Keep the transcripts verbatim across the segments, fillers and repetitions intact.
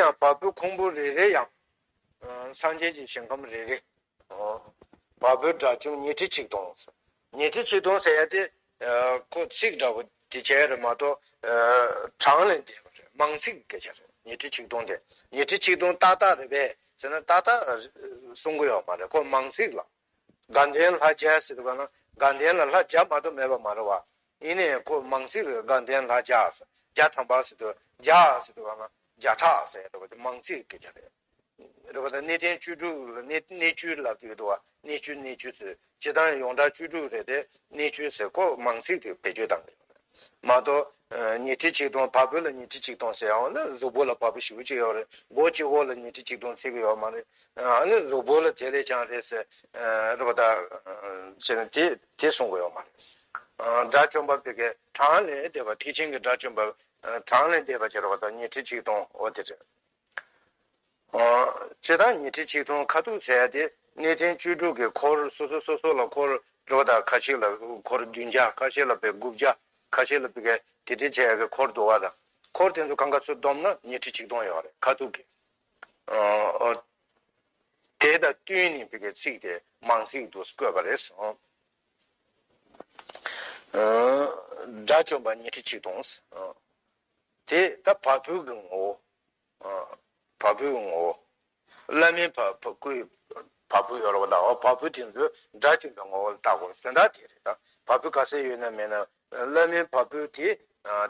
ཡང་བ་སྤུ་ཁུང་བུ་རེ་རེ་ཡང་། སངས་རྒྱས་ཀྱི་ཞིང་ཁམས་རེ་རེ། བ་སྤུའི་དགྲ་བཅོམ་ཉི་ཁྲི་ཆིག་སྟོང་། ཉི་ཁྲི་ཆིག་སྟོང་ཟེར་ཡ་དེ། ཁོ་ཚིག་འདྲ་བོ་དེ་བྱས་རེད་མ་གཏོགས། གྲངས་ལས་འདས་པ་རེད། མིང་ཚིག་སྐད་ཆ་རེད། ཉི་ཁྲི་ཆིག་སྟོང་དེ། ཉི་ཁྲི་ཆིག་སྟོང་ཏག་ཏག་རེད་པས་ཟེར་ན་ཏག་ཏག་གསུང་གི་ཡོད་མ་རེད། ཁོ་མིང་ཚིག་ལ། དགའ་ལྡན་ལྷ་བརྒྱ་ཟེར་དུས་ག་ན་དགའ་ལྡན་ལ་ལྷ་བརྒྱ་མ་གཏོགས་མེད་པ་མ་རེད་བ། ཡིན་ནའི་ཁོ་མིང་ཚིག་རེད། དགའ་ལྡན་ལྷ་བརྒྱ་ཟེར། བརྒྱ་ཐམ་པ་ཟེར་དུས་བརྒྱ་ཟེར་དུས་ག་ན་བརྒྱ་ཕྲག་ཟེར་རེད་བ། དེ་མིང་ཚིག་སྐད་ཆ་རེད། རེད་བ། ད་གནས་བརྟན་བཅུ་དྲུག་ལ་གནས་གནས་བཅུ་ལབ་ཀྱི་འདུག་བ། གནས་བཅུ་གནས་བཅུ་ཟེར། སྤྱིར་བཏང་ཡོངས་གྲགས་བཅུ་དྲུག་རེད་དེ། གནས་བཅུ་ཟེར་ཁོ་མིང་ཚིག་དེ་བེད་སྤྱོད་བཏང་གི་ཡོད་རེད་མ་གཏོགས། ཉི་ཁྲི་ཆིག་སྟོང་། བ་སྤུ་ལ་ཉི་ཁྲི་ཆིག་སྟོང་ཟེར་ཡང་ནི་གཟུགས་པོ་ལ་བ་སྤུ་ཞེ་པོ་ཅིག་ཡོད་རེད། མགོ་གཅིག་པོ་ལ་ཉི་ཁྲི་ཆིག་སྟོང་ཚིག་གི་ཡོད་མ་རེད། ཨ་ནི་གཟུགས་པོ་ལ་དེ་ལས་ཀྱང་རེད་ཟེར། རེད་བ། ད་བྱས་ན་དེ་དེ་གསུང་གི་ཡོད་མ་རེད། དགྲ་བཅོམ་པ་བི་ཀའི་གྲངས་ལས་འདས་པ། ཐེག་ཆེན་གྱི་དགྲ་བཅོམ་པ་གྲངས་ལས་འདས་པ་ཅིག་རེད་བ། ད་ཉི་ཁྲི་ཆིག་སྟོང་འོ་དེ་རེད། སྤྱིར་བཏང་ཉི་ཁྲི་ཆིག་སྟོང་ཁ་ཐུག་ཟེར་ཡ་དེ་གནས་བརྟན་བཅུ་དྲུག་གི་འཁོར་སོ་སོ་སོ་སོ་ལ་འཁོར་འགྲོ་བ་དང་། ཁ་ཤས་ལ་འཁོར་བདུན་བརྒྱ། ཁ་ཤས་ལ་དཔེ་དགུ་བརྒྱ། ཁ་ཤས་ལ་དཔེ་དེ་འདྲ་བྱས་ཡ་གི་འཁོར་འདུ་བ་དང་། འཁོར་དེ་ཚོ་གང་ག་ཚུར་བསྡོམས་ན་ཉི་ཁྲི་ཆིག་སྟོང་ཡོད་རེད། ཁ་ཐུག་གི། དེ་དང་བསྟུན་ནས་དཔེ་ཚིག་དེ་མང་ཚིག་ཏུ་བཀོད་པ་རེད། དགྲ་བཅོམ་པ་ཉི་ཁྲི་ཆིག་སྟོང་། དེ་ད་བ་སྤུའི་གི་ངོ་བོ། བ་སྤུའི་ངོ་བོ། བླ་མའི་བ་བ་སྐུའི་བ་སྤུ་ཡོད་རེད་བ། ད་བ་སྤུ་དེ་ཚོས་དགྲ་བཅོམ་པའི་ངོ་བོ་ལ་བཏགས་དགོས་དོན་དག་དེ་རེད། ད་བ་སྤུ་ག་ཚད་ཡོད་ན་མེད་ན་བླ་མའི་བ་སྤུ་དེ་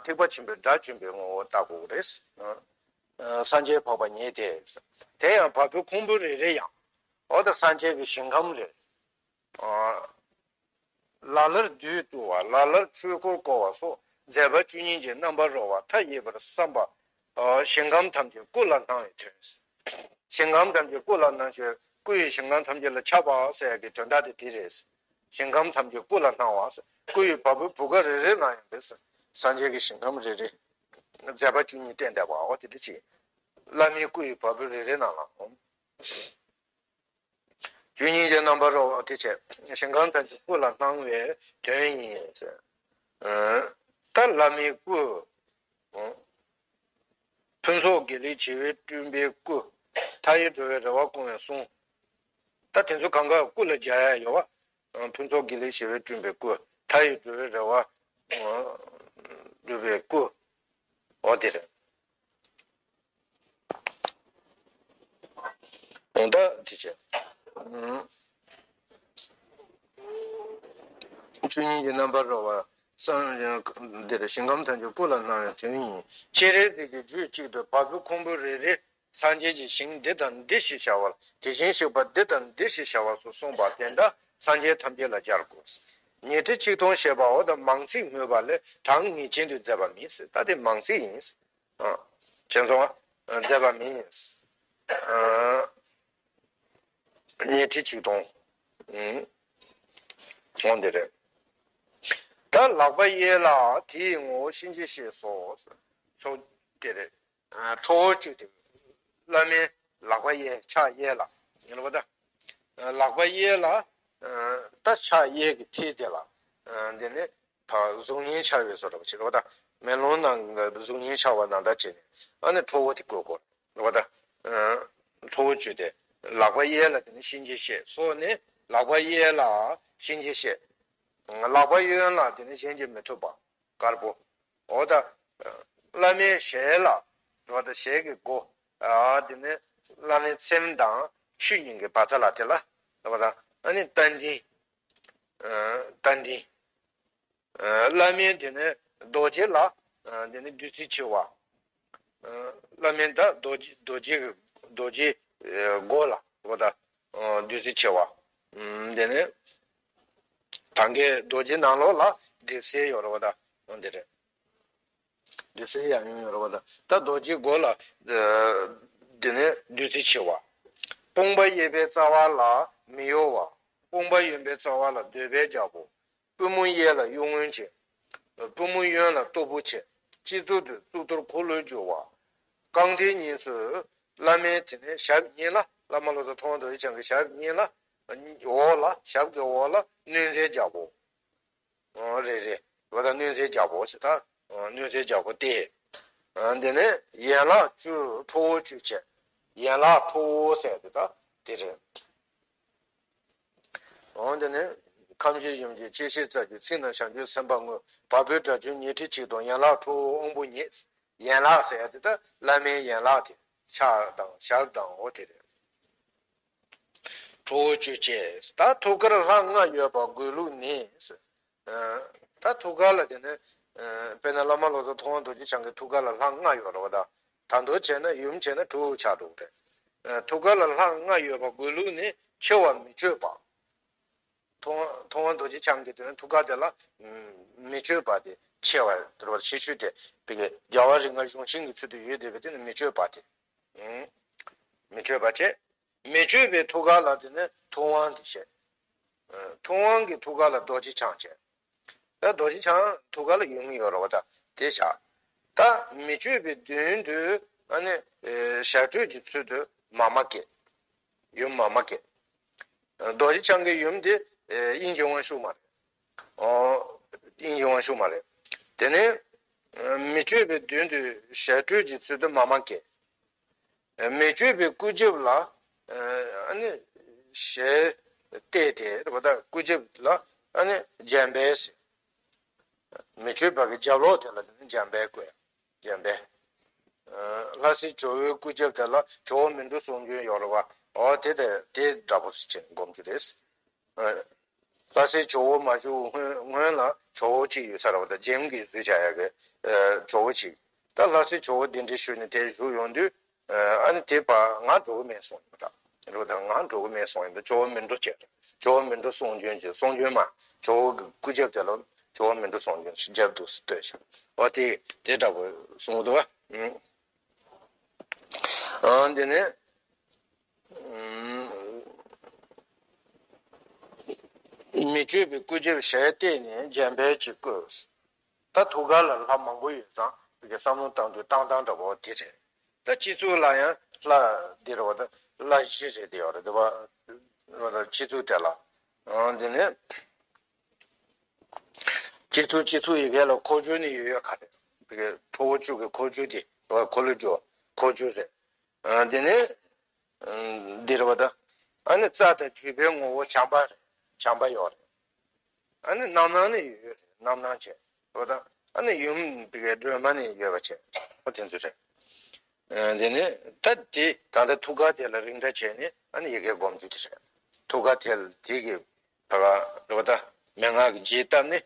ཐེག་པ་ཆེན་པོའི་དགྲ་བཅོམ་པའི་ངོ་བོ་ལ་བཏགས་དགོས་རེད། སངས་རྒྱས་འཕགས་པ་ཉིད་དེ། དེ་ཡང་བ་སྤུའི་ཁུང་བུ་རེ་རེ་ཡང་། འོ་ད་སངས་རྒྱས་ཀྱི་ཞིང་ཁམས་རེད། ལ་ལར་བདུད་བཏུལ་བ། ལ་ལར་ཆོས་འཁོར་བསྐོར་བ་སོགས་མཛད་པ་བཅུ་གཉིས་ཀྱི་རྣམ་པར་རོལ་བ་མཐའ་ཡས་པར་བསམ་པ། ཞིང་ཁམས་ཐམས་ཅད་སྐུ་ལ་སྣང་བའི་དོན། ཞིང་ཁམས་ཐམས་ཅད་སྐུ་ལ་སྣང་ཞིང་། སྐུ་ཡི་ཞིང་ཁམས་ཐམས་ཅད་ལ་ཁྱབ་པ་ཟེར་ཡ་གི་དོན་དག་དེ་དེ་རེད། ཞིང་ཁམས་ཐམས་ཅད་སྐུ་ལ་སྣང་བ། སྐུ་ཡི་བ་སྤུ་བུ་ག་རེ་རེ་ན་ཡང་རེད། སངས་རྒྱས་ཀྱི་ཞིང་ཁམས་རེ་རེ། མཛད་པ་བཅུ་གཉིས་བསྟན་བསྡད་པ་འོ་དེ་འདྲ་ཅིག་བླ་མའི་སྐུ་ཡི་བ་སྤུ་རེ་རེ་ནང་ལ། བཅུ་གཉིས་ཀྱི་རྣམ་པར་རོལ་བ་དེ་བྱས། ཞིང་ཁམས་ཐམས་ཅད་སྐུ་ལ་སྣང་བའི་དོན་ཡིན། ད་བླ་མའི་སྐུ། ཕུན་ཚོགས་དགེ་ལེགས་བྱེ་བས་བསྐྲུན་པའི་སྐུ། མཐའ་ཡས་འགྲོ་བའི་རེ་བ་སྐོང་བའི་གསུང་། ད་དེ་ཚོ་གང་ག་སྐུ་ལ་སྦྱར་ཡ་ཡོད་བ། ཕུན་ཚོགས་དགེ་ལེགས་བྱེ་བས་བསྐྲུན་པའི་སྐུ། མཐའ་ཡས་འགྲོ་བའི་རེ་བ་འགྲུབ་པའི་སྐུ། འོ་དེ་རེད། ད་དེ་བྱས། བཅུ་གཉིས་ཀྱི་རྣམ་པར་རོལ་བ་སངས་འདིར་ཞིང་ཁམས་ཐམས་ཅད་སྐུ་ལ་སྣང་བའི་དོན་ཡིན། སྤྱན་རས་གཟིགས་ཀྱི་རྒྱུད་གཅིག་ཏུ་བ་སྤུའི་ཁུང་བུ་རེ་རེ་སངས་རྒྱས་ཀྱི་ཞིང་འདི་དང་འདི་ཞེས་བྱ་བ། དེ་བཞིན་གཤེགས་པ་འདི་དང་འདི་ཞེས་བྱ་བ་སོགས་གསུངས་པ་དེ་འདྲ་སངས་རྒྱས་ཐམས་ཅད་ལ་སྦྱར་དགོས། ཉི་ཁྲི་ཆིག་སྟོང་ཞེས་པའོ། ད་མང་ཚིག་སྨོས་པ་ལས་གྲངས་ངེས་ཅན་དུ་མཛད་པ་མིན། ད་དེ་མང་ཚིག་ཡིན། ཨ། བྱས་ཙང་མཛད་པ་མིན། ཨ། ཉི་ཁྲི་ཆིག་སྟོང་། ཨང་། འོང་དེ་རེད། ད་ལག་པ་གཡས་ལ་དེའི་ངོ་བོ་གཤིན་རྗེ་གཤེད་སོགས། ཕྱོགས་དེ་རེད། ཨ། ཁྲོ་བོ་བཅུ་དེ་བླ་མའི་ལག་པ་གཡས་ཕྱག་གཡས་ལ་ཡིན་པ་ད། ལག་པ་གཡས་ལ། ཨ། ད་ཕྱག་གཡས་ཀྱི་མཐིལ་དེ་ལ། ཨ། འདི་ནི། ད་གཟུགས་བརྙན་འཆར་བའི་བཟོ་འདྲ་པོ་ཞིག་རེད་པ་ད། མེ་ལོང་ནང་གི་གཟུགས་བརྙན་འཆར་བ་ནང་ལྟར་བྱས་ནས་ཨ་ནི་ཁྲོ་བོ་དེ་བཀོད་དགོས་རེད་པ་ད། ཁྲོ་བོ་བཅུ་དེ་ལག་པ་གཡས་ལ་དེ་ནི་གཤིན་རྗེ་གཤེད་སོགས་ནི་ལག་པ་གཡས་ལ་གཤིན་རྗེ་གཤེད། ལག་པ་གཡོན་ལ་དེ་ནི་གཞན་གྱིས་མི་ཐུབ་པ་དཀར་པོ། འོ་ད། བླ་མའི་ཞལ་ལ་རེད་པ་ད། ཞལ་གྱི་སྒོ། ཨ། དེ་ནི་བླ་མའི་ཚེམས་དང་ཆུ་གཉིས་ཀྱི་བར་ཐག་ལ་དེ་ལ་རེད་པ་ད། ཨ་ནི་རྟ་མགྲིན། རྟ་མགྲིན། བླ་མའི་དེ་ནི་རྡོ་རྗེ་ལ། དེ་ནི་བདུད་རྩི་འཁྱིལ་བ། བླ་མའི་ད་རྡོ་རྗེ་རྡོ་རྗེ་རྡོ་རྗེ་མགོ་ལ་འོ་ད། བདུད་རྩི་འཁྱིལ་བ། དེ་ནི་གྲངས་ཀའི་རྡོ་རྗེ་ནང་ལོགས་ལ་གྲིབ་སེལ་ཡོད་རེད་པ་ད། འོ་དེ་རེད། གྲིབ་སེལ་ཡང་ཡོད་རེད་པ་ད། ད་རྡོ་རྗེ་མགོ་ལ། དེ་ནི་བདུད་རྩི་འཁྱིལ་བ། དཔུང་པ་གཡས་པའི་རྩ་བ་ལ་མི་གཡོ་བ། དཔུང་པ་གཡོན་པའི་རྩ་བ་ལ་འདོད་པའི་རྒྱལ་པོ། པུས་མོ་གཡས་ལ་གཡོ་སྔོན་བྱེད། པུས་མོ་གཡོན་ལ་སྟུག་པོ་བྱེད། སྤྱི་གཙུག་ཏུ་གཙུག་ཏོར་འཁོར་ལོས་སྒྱུར་བ། རྐང་མཐིལ་གཉིས་སུ་བླ་མའི་དེ་ནས་ཞབས་གཉིས་ལ། བླ་མ་བློ་བཟང་ཐོག་མ་རྡོ་རྗེ་འཆང་གི་ཞབས་གཉིས་ལ། འོག་ལ་ཞབས་ཀྱི་འོག་ལ་གནོད་མཛེས་རྒྱལ་པོ། རེད་རེད། འོ་ད་གནོད་མཛེས་རྒྱལ་པོ་ཞེས་ད། གནོད་མཛེས་རྒྱལ་པོ་སྟེ། འདི་ནི་ཡན་ལག་བཅུ་ཁྲོ་བོ་བཅུ་བྱས། ཡན་ལག་ཁྲོ་བོ་ཟེར་དེ་ད་དེ་རེད། འོ་འདི་ནི་ཁམས་བཞི་ཡུམ་གྱི་སྤྱི་བཤད་རྩ་རྒྱུད་ཚིག་རྣམས་བྱང་ཆུབ་སེམས་དཔའ་དངོས། བ་སྤུའི་སྒྲ་བསྒྱུར་ཉི་ཁྲི་གཅིག་དང་། ཡན་ལག་ཁྲོ་བོ་དབང་པོ་ཉིད། ཡན་ལག་ཟེར་དེ་ད་བླ་མའི་ཡན་ལག་དེ་ཕྱག་དང་ཞབས་དང་འོ་དེ་རེད། ཁྲོ་བོ་བཅུ་བྱས། ད་ཐུགས་ཀར་ལྷ་ལྔ་ཡོད་པ་དགོས་ལུགས་ནི། ད་ཐུགས་ཀ་ལ་དེ་ནི། དཔེར་ན་བླ་མ་བློ་བཟང་ཐུབ་དབང་རྡོ་རྗེ་འཆང་གི་ཐུགས་ཀ་ལ་ལྷ་ལྔ་ཡོད་རེད་བ་ད། ད་མདོར་བྱས་ན་ཡུམ་བྱས་ན་དྲུག་ཆགས་འགྲོ་གི་རེད། ཐུགས་ཀ་ལ་ལྷ་ལྔ་ཡོད་པ་དགོས་ལུགས་ནི་ཆེ་བ་མི་གཅོད་པ། ཐུབ་དབང་ཐུབ་དབང་རྡོ་རྗེ་འཆང་གི་དེ་ནི་ཐུགས་ཀ་དེ་ལ་མི་གཅོད་པ་དེ་ཆེ་བ་དེ་རེད་བ། ཆེ་ཤོས་དེ་དེ་གི་རྒྱལ་བ་རིགས་ལྔ་གཞུང་ཤིང་གི་ཚུལ་དུ་ཡོད་བསྡད་པ་དེ་ནི་མི་གཅོད་པ་དེ། མི་གཅོད་པ་བྱས། མི་གཅོད་པའི་ཐུགས་ཀ་ལ་དེ་ནི་ཐུབ་དབང་དེ་བྱས། ཐུབ་དབང་གི་ཐུགས་ཀ་ལ་རྡོ་རྗེ་འཆང་བྱས། ད་རྡོ་རྗེ་འཆང་ཐུགས་ཀ་ལ་ཡུམ་ཡོད་རེད་བ་ད་དེ་བཞག་ད་མི་གཅོད་པའི་མདུན་དུ་ཨ་ནི་ཞབས་བྲོ་གི་ཚུལ་དུ་མ་མ་བསྐྱེད། ཡུམ་མ་མ་བསྐྱེད། རྡོ་རྗེ་འཆང་གི་ཡུམ་དེ་དབྱིངས་ཀྱི་དབང་ཕྱུག་མ་རེད། དབྱིངས་ཀྱི་དབང་ཕྱུག་མ་རེད། དེ་ནས་མི་གཅོད་པའི་མདུན་དུ་ཞབས་བྲོ་གི་ཚུལ་དུ་མ་མ་བསྐྱེད། མི་གཅོད་པའི་སྐུ་རྒྱབ་ལ། ཨ་ནི། ཞལ་གཏད་དེ་རེད་བ་ད་སྐུ་རྒྱབ་ལ་ཨ་ནི་འཇམ་དཔལ་ཟེར། མི་གཅོད་པ་གི་རྒྱབ་ལོགས་དེ་ལ་དེ་ནི་འཇམ་དཔལ་བཀོད། འཇམ་དཔལ། ལྷ་སའི་ཇོ་བོའི་སྐུ་རྒྱབ་དེ་ལ་ཇོ་བོ་མི་འགྲོ་གསུང་རྒྱུན་ཡོད་རེད་བ། འོ་དེ་དེ་དེ་འདྲ་པོ་ཞིག་བྱས་སྒོམ་རྒྱུ་རེད། ལྷ་སའི་ཇོ་བོ་མ་བཞུགས་སྔོན་སྔོན་ལ་ཇོ་བོ་གཅིག་ཡོད་ས་རེད་བ་ད་འཇིམ་གྱི་གཟུགས་བྱ་ཡ་གི་ཇོ་བོ་གཅིག་ད་ལྷ་སའི་ཇོ་བོ་གདན་འདྲེན་ཞུས་ནས་དེར་བཞུགས་ཡོང་དུས། ཨ་ནི་དེ་བར་ང་འགྲོ་གི་མེད་གསུངས་ཡོད་ད། རེད་བ་ད་ང་འགྲོ་གི་མེད་གསུངས་ཡོད་ད་ཇོ་བོ་མི་འགྲོ་བྱས། ཇོ་བོ་མི་འགྲོ་གསུང་རྒྱུན་གྱི་གསུང་རྒྱུན་མ་ཇོ་བོ་གི་སྐུ་རྒྱབ་དེ་ལ་ཇོ་བོ་མི་འགྲོ་གསུང་རྒྱུན་ཞིག་རྒྱབ་འདུག་སེ་ལྟོས་ཤིག་འོ་དེ་དེ་འདྲ་པོ་གསུངས་འདུག་བ། ཨ་འདི་ནས། མི་གཅོད་པའི་སྐུ་རྒྱབ་ཞལ་གཏད་ནས་འཇམ་དཔལ་གྱིས་བསྐོར། ད་ཐུགས་ཀ་ལ་ལྷ་མང་པོ་ཡོད་ཙང་དེ་གའི་བསམ་བློ་བཏང་དུས་བཏང་སྟངས་འདྲ་པོ་དེ་རེད། ད་སྤྱི་གཙུག་ལ་ཡང་ལྷ་འདི་རེད་བ་ད་ལྷ་བཞི་རེད་དེ་ཡོད་རེད་དེ་བ། རེད་བ་ད་སྤྱི་གཙུག་དེ་ལ། འདི་ནས། སྤྱི་གཙུག་སྤྱི་གཙུག་ཡི་གེ་ལ་འཁོར་སྦྱོར་ནི་ཡོད་ཡོད་ག་རེད། དེ་གའི་ཁྲོ་བོ་བཅུ་གི་འཁོར་སྦྱོར་དེ་འཁོར་ལོས་སྒྱུར་འཁོར་སྦྱོར་རེད། དེ་ནས། འདི་རེད་བ་ད། ཨ་ནི་རྩ་དང་བརྒྱུད་པའི་ངོ་བོ་བྱམས་པ་རེད། བྱམས་པ་ཡོད་རེད། ཨ་ནི་རྣམ་སྣང་ནི་ཡོད་རེད་རྣམ་སྣང་བྱས། རེད་བ་ད། ཨ་ནི་ཡུམ་དེ་གའི་སྒྲོལ་མ་ནི་ཡོད་པ་བྱས། ཨོ་དེ་ཚོ་རེད། དེ་ནས་ད་དེ་ད་ལྟ་ཐུགས་ཀ་དེ་ལ་རིགས་འདྲ་བྱས་ནས་ཨ་ནི་ཡི་གེ་སྒོམ་རྒྱུ་དེ་རེད། ཐུགས་ཀ་དེ་ལ་དེ་གི་ད་ག་རེད་བ་ད་མན་ངག་གི་རྗེས་བཏབ་ནས།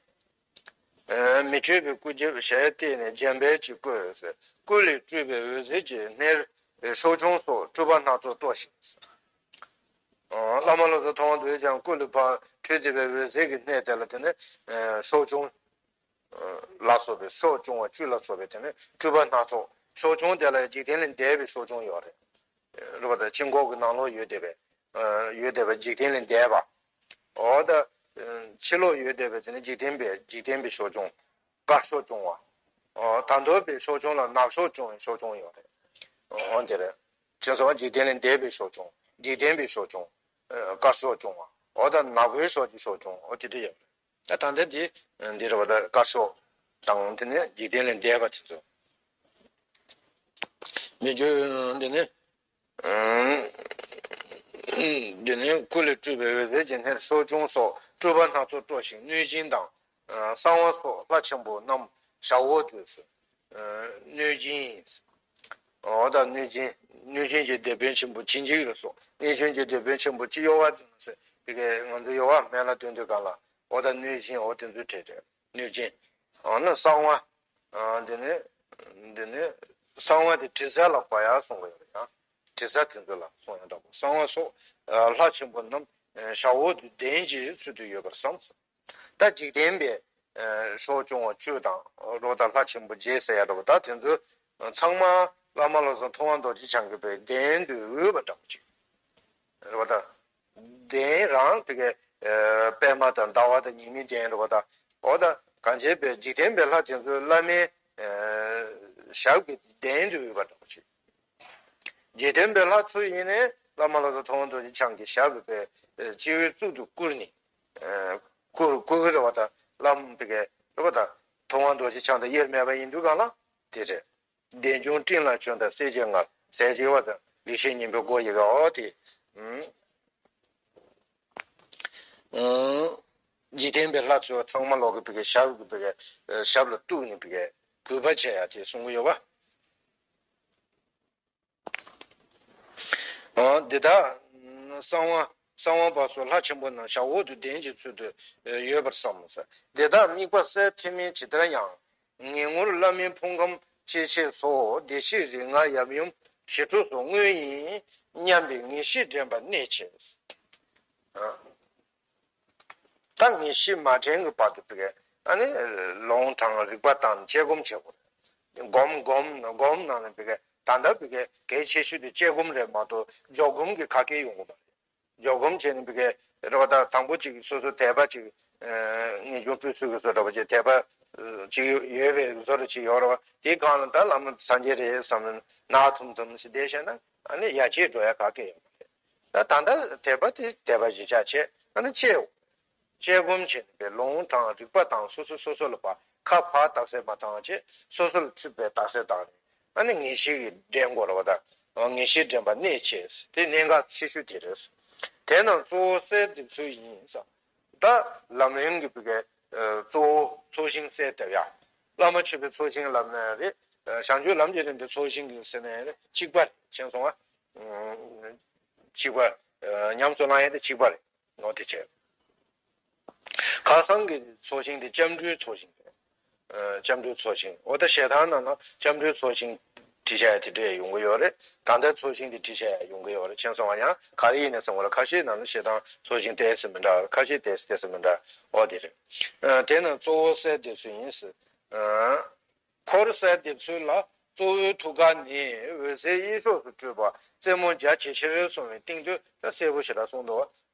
མི་གཅོད་པའི་སྐུ་རྒྱབ་ཞལ་གཏད་ནས་འཇམ་དཔལ་གྱིས་བསྐོར། སྐུ་ལས་སྤྲུལ་པའི་འོད་ཟེར་གྱིས་སྣེར་སྲོག་ཆུང་སོགས་སྤྲུལ་པ་སྣ་ཚོགས་སྤྲོ་ཞིང་། བླ་མ་བློ་བཟང་ཐུབ་དབང་རྡོ་རྗེ་འཆང་སྐུ་ལས་ཕར་འཕྲོས་ཏེ་པའི་འོད་ཟེར་གྱི་སྣེ་དེ་ལ་དེ་ནས་སྲོག་ཆུང་ལ་སོགས་པའི་སྲོག་སྐྱོང་བ་བཅུ་ལ་སོགས་པའི་དེ་ནས་སྤྲུལ་པ་སྣ་ཚོགས་སྲོག་ཆུང་དེ་ལ་འཇིག་རྟེན་ལས་འདས་པའི་སྲོག་ཆུང་ཡོད་རེད། རེད་བ་ད་ཕྱི་ཁོག་གི་ནང་ལོགས་ཡོད་བསྡད་པའི། ཡོད་བསྡད་པའི་འཇིག་རྟེན་ལས་འདས་པ། འོ་ད། ཕྱི་ལོགས་ཡོད་བསྡད་པའི་དེ་ནི་འཇིག་རྟེན་པའི་འཇིག་རྟེན་པའི་སྲོག་ཆུང་། དཀར་སྲོག་སྐྱོང་བ། ད་འདོད་པའི་སྲོག་ཆུང་ལ་ནག་སྲོག་སྐྱོང་བའི་སྲོག་ཆུང་ཡོད་རེད། འོ་དེ་རེད། ཁྱེད་ཚོ་འཇིག་རྟེན་ལས་འདས་པའི་སྲོག་ཆུང་འཇིག་རྟེན་པའི་སྲོག་ཆུང་། དཀར་སྲོག་སྐྱོང་བ། འོ་ད་ནག་པོའི་སྲོག་གི་སྲོག་ཆུང་འོ་དེ་འདྲ་ཡོད་རེད། ད་ད་ལྟ་འདི་འདི་རེད་བ་ད་དཀར་སྲོག་དང་དེ་ནི་འཇིག་རྟེན་ལས་འདས་པ་དེ་ཚོ། མི་བརྗོད་འདི་ནི། འདི་ནི་སྐུ་ལས་སྤྲུལ་པའི་འོད་ཟེར་གྱིས་སྣེར་སྲོག་ཆུང་སོགས་སྤྲུལ་པ་སྣ་ཚོགས་སྤྲོ་ཞིང་གནོད་སྦྱིན་དང་། གསང་བ་སོགས་ལྷ་ཆེན་པོ་རྣམས་ཞབས་འོག་ཏུ། གནོད་སྦྱིན། འོ་ད་གནོད་སྦྱིན་གནོད་སྦྱིན་གྱི་སྡེ་དཔོན་ཆེན་པོ་ཇི་འཇིགས་ལ་སོགས་གནོད་སྦྱིན་གྱི་སྡེ་དཔོན་ཆེན་པོ་ཅི་གཡོ་བ་ཅི་ཟེར་དེ་གའི་ང་ཚོ་གཡོ་བ་སྨན་བླ་སྟོན་དུས་གང་ལ་འོ་ད་གནོད་སྦྱིན་འོ་དེ་ཚོའི་གྲས་རེད། གནོད་སྦྱིན། འོ་ན་གསང་བ། འདི་ནི། འདི་ནི། གསང་བ་དེ་དྲི་ཟ་ལ་གོ་ཡ་གསུང་གི་ཡོད་རེད་ཡང་། དྲི་ཟ་དེ་ཚོ་ལ་གསུང་ཡ་འདྲ་པོ་གསང་བ་སོགས། ལྷ་ཆེན་པོ་རྣམས་ཞབས་འོག་ཏུ་གདན་གྱི་ཚུལ་དུ་ཡོད་པར་བསམ། ད་འཇིག་རྟེན་པའི། སྲོག་སྐྱོང་བ་བཅུ་དང་རོ་དང་ལྷ་ཆེན་པོ་བརྒྱད་ཟེར་ཡ་འདྲ་པོ་ད་དེ་ཚོ། ཚང་མ་བླ་མ་བློ་བཟང་ཐུབ་དབང་རྡོ་རྗེ་འཆང་གི་པའི་གདན་དུ་འོས་པ་འདྲ་པོ་ཅིག་རེད་བ་ད། གདན་རང་དེ་གའི་པདྨ་དང་ཟླ་བ་དང་ཉི་མའི་གདན་རེད་བ་ད། འོ་ད་གང་བྱས་པའི་འཇིག་རྟེན་པའི་ལྷ་དེ་ཚོའི་བླ་མའི་ཞབས་ཀྱི་གདན་དུ་འོས་པ་འདྲ་པོ་ཅིག་འཇིག་རྟེན་པའི་ལྷ་ཚོ་ཡིན་ནའི་བླ་མ་བློ་བཟང་ཐུབ་དབང་རྡོ་རྗེ་འཆང་གི་ཞབས་ཀྱི་པའི་སྤྱི་བོའི་གཙུག་ཏུ་བཀུར་ནས། བཀུར་བཀུར་གི་རེད་བ་ད་བླ་མ་དེ་གའི་རེད་བ་ད། ཐུབ་དབང་རྡོ་རྗེ་འཆང་དང་དབྱེར་མེད་པ་ཡིན་དུས་གང་ལ་དེ་རེད། བདེ་འབྱུང་སྤྲིན་ལ་བྱོན་དང་སྲས་བཅས་ལྔ། ཟས་བཅས་པ་དང་ལེགས་བཤད་སྙིང་པོའི་སྒོ་ཡི་གེ་འོ་དེ། ཨང་། འཇིག་རྟེན་པའི་ལྷ་ཚོ་ཚང་མ་ལོག་གི་བི་གའི་ཞབས་ཀྱི་བི་གའི་ཞབས་ལ་གཏུགས་ནས་བི་གའི་གུས་པ་བྱེད་ཡ་དེ་གསུང་གི་ཡོད་པ། འོ་འདི་དག་གསང་བ་གསང་བ་པ་སོགས་ལྷ་ཆེན་པོ་རྣམས་ཞབས་འོག་ཏུ་གདན་གྱི་ཚུལ་དུ་ཡོད་པར་བསམ། འདི་དག་དམིགས་པ་གསལ་ཐེ་མིན་ཇི་ལྟར་ཡང་། ངེས་ངུར་བླ་མའི་ཕུང་ཁམས་སྐྱེ་མཆེད་སོགས་བདེ་གཤེགས་རིགས་ལྔ་ཡབ་ཡུམ་ཞི་ཁྲོ་སོགས་དངོས་ཡིན་སྙམ་པའི་ངེས་ཤེས་འདྲེན་པ་གནད་ཆེ། ད་ངེས་ཤེས་མ་དྲན་གྱི་བར་དུ་བི་གའི་ཨ་ནི་ལུང་དྲངས་རིག་པ་བཏང་དཔྱད་སྒོམ་བྱེད་དགོས། སྒོམ་སྒོམ་སྒོམ་གནང་ནས་བི་གའི་ད་ལྟ་བི་གའི་གལ་ཆེ་ཤོས་དེ་དཔྱད་སྒོམ་རེད་མ་གཏོགས་འཇོག་སྒོམ་གྱི་ཁ་སྐད་ཡོང་གི་མ་རེད། འཇོག་སྒོམ་བྱས་ནས་བི་གའི་རེད་བ། ད་དང་པོ་ཅིག་སོ་སོ་དད་པ་ཅིག་ངེས་འབྱུང་སྤེལ་ཚུལ་གྱི་བཟོ་འདྲ་བ་ཅིག་དད་པ་ཅིག་ཡོད་པའི་བཟོ་འདྲ་ཅིག་ཡོད་རེད་བ། དེའི་སྒང་ལ་ད་བླ་མ་སངས་རྒྱས་རེད་བསམ་ནས་ནག་འཐུམ་འཐུམ་ཞིག་བསྡད་བྱས་ན་ཨ་ནི་ཡར་རྒྱས་འགྲོ་ཡ་ག་གེ་ཡོད་མ་རེད། ད་ད་ལྟ་དད་པ་དེ་དད་པ་གཞིར་བཞག་བྱས་ཨ་ནི་དཔྱད་དཔྱད་སྒོམ་བྱས་ནས་པའི་ལུང་དྲངས་རིག་པ་དང་སོ་སོ་སོ་སོ་ལ་ཕར་ཁ་ཕར་རྟགས་གསལ་མ་བཏང་བྱས་སོ་སོ་ལ་ཚུད་པའི་རྟགས་གསལ་བཏང་ནས་ཨ་ནི་ངེས་ཤེས་ཀྱི་འདྲེན་དགོས་རེད་བ། ད་ངེས་ཤེས་འདྲེན་པ་གནད་ཆེ། དེ་གནད་འགག་ཆེ་ཤོས་དེ་རེད། དེ་རྣམས་གཙོ་བོ་གསལ་འདེབས་ཚུལ་ཡིན་ཟེར། ད་ལམ་རིམ་གྱི་བི་གའི་གཙོ་བོ་ཚོགས་ཞིང་གསལ་འདེབས་ཡ། བླ་མ་མཆོད་པའི་ཚོགས་ཞིང་ལབ་ན་རེད། བྱང་ཆུབ་ལམ་གྱི་རིམ་པའི་ཚོགས་ཞིང་གི་ཟེར་ན་རེད་གཅིག་པ་རེད་མཁྱེན་སོང་ང་། གཅིག་པ། ཉམས་སུ་བླང་ཡ་དེ་གཅིག་པ་རེད། འོ་དེ་བྱས། ཁ་སང་གི་ཚོགས་ཞིང་དེ་སྐྱབས་འགྲོའི་ཚོགས་ཞིང་རེད། ཨ། སྐྱབས་འགྲོའི་ཚོགས་ཞིང་། འོ་ད་ཞལ་ཐང་ནང་ན་སྐྱབས་འགྲོའི་ཚོགས་ཞིང་བྲིས་བཞག་ཡ་དེ་འདྲས་ཡོང་གི་ཡོད་རེད། ད་ལྟའི་ཚོགས་ཞིང་དེ་བྲིས་བཞག་ཡ་ཡོང་གི་ཡོད་རེད་མཁྱེན་སོང་ང་། ཡང་ག་རེ་ཡིན་ནས་བསམ་གི་རེད། ཁ་ཤས་ནང་ན་ཞལ་ཐང་ཚོགས་ཞིང་ཏོག་ཙམ་མི་འདྲ། ཁ་ཤས་ཏོག་ཙམ་ཏོག་ཙམ་མི་འདྲ། འོ་དེ་རེད། ཨ། དེ་ནི་གཙོ་བོ་གསལ་འདེབས་ཚུལ་ཡིན་ཟེར། ཨ། འཁོར་གསལ་འདེབས་ཚུལ་ལ་གཙོ་བོའི་ཐུགས་ཀ་ནས་འོད་གསལ་གཡས་ཕྱོགས་སུ་སྤྲོས་པ་རྩེ་མོ་རྒྱ་ཇེ་ཆེར་སོང་བའི་སྟེང་དུ་ད་གསལ་པོ་ཞེ་དྲག་གསུངས་འདུག་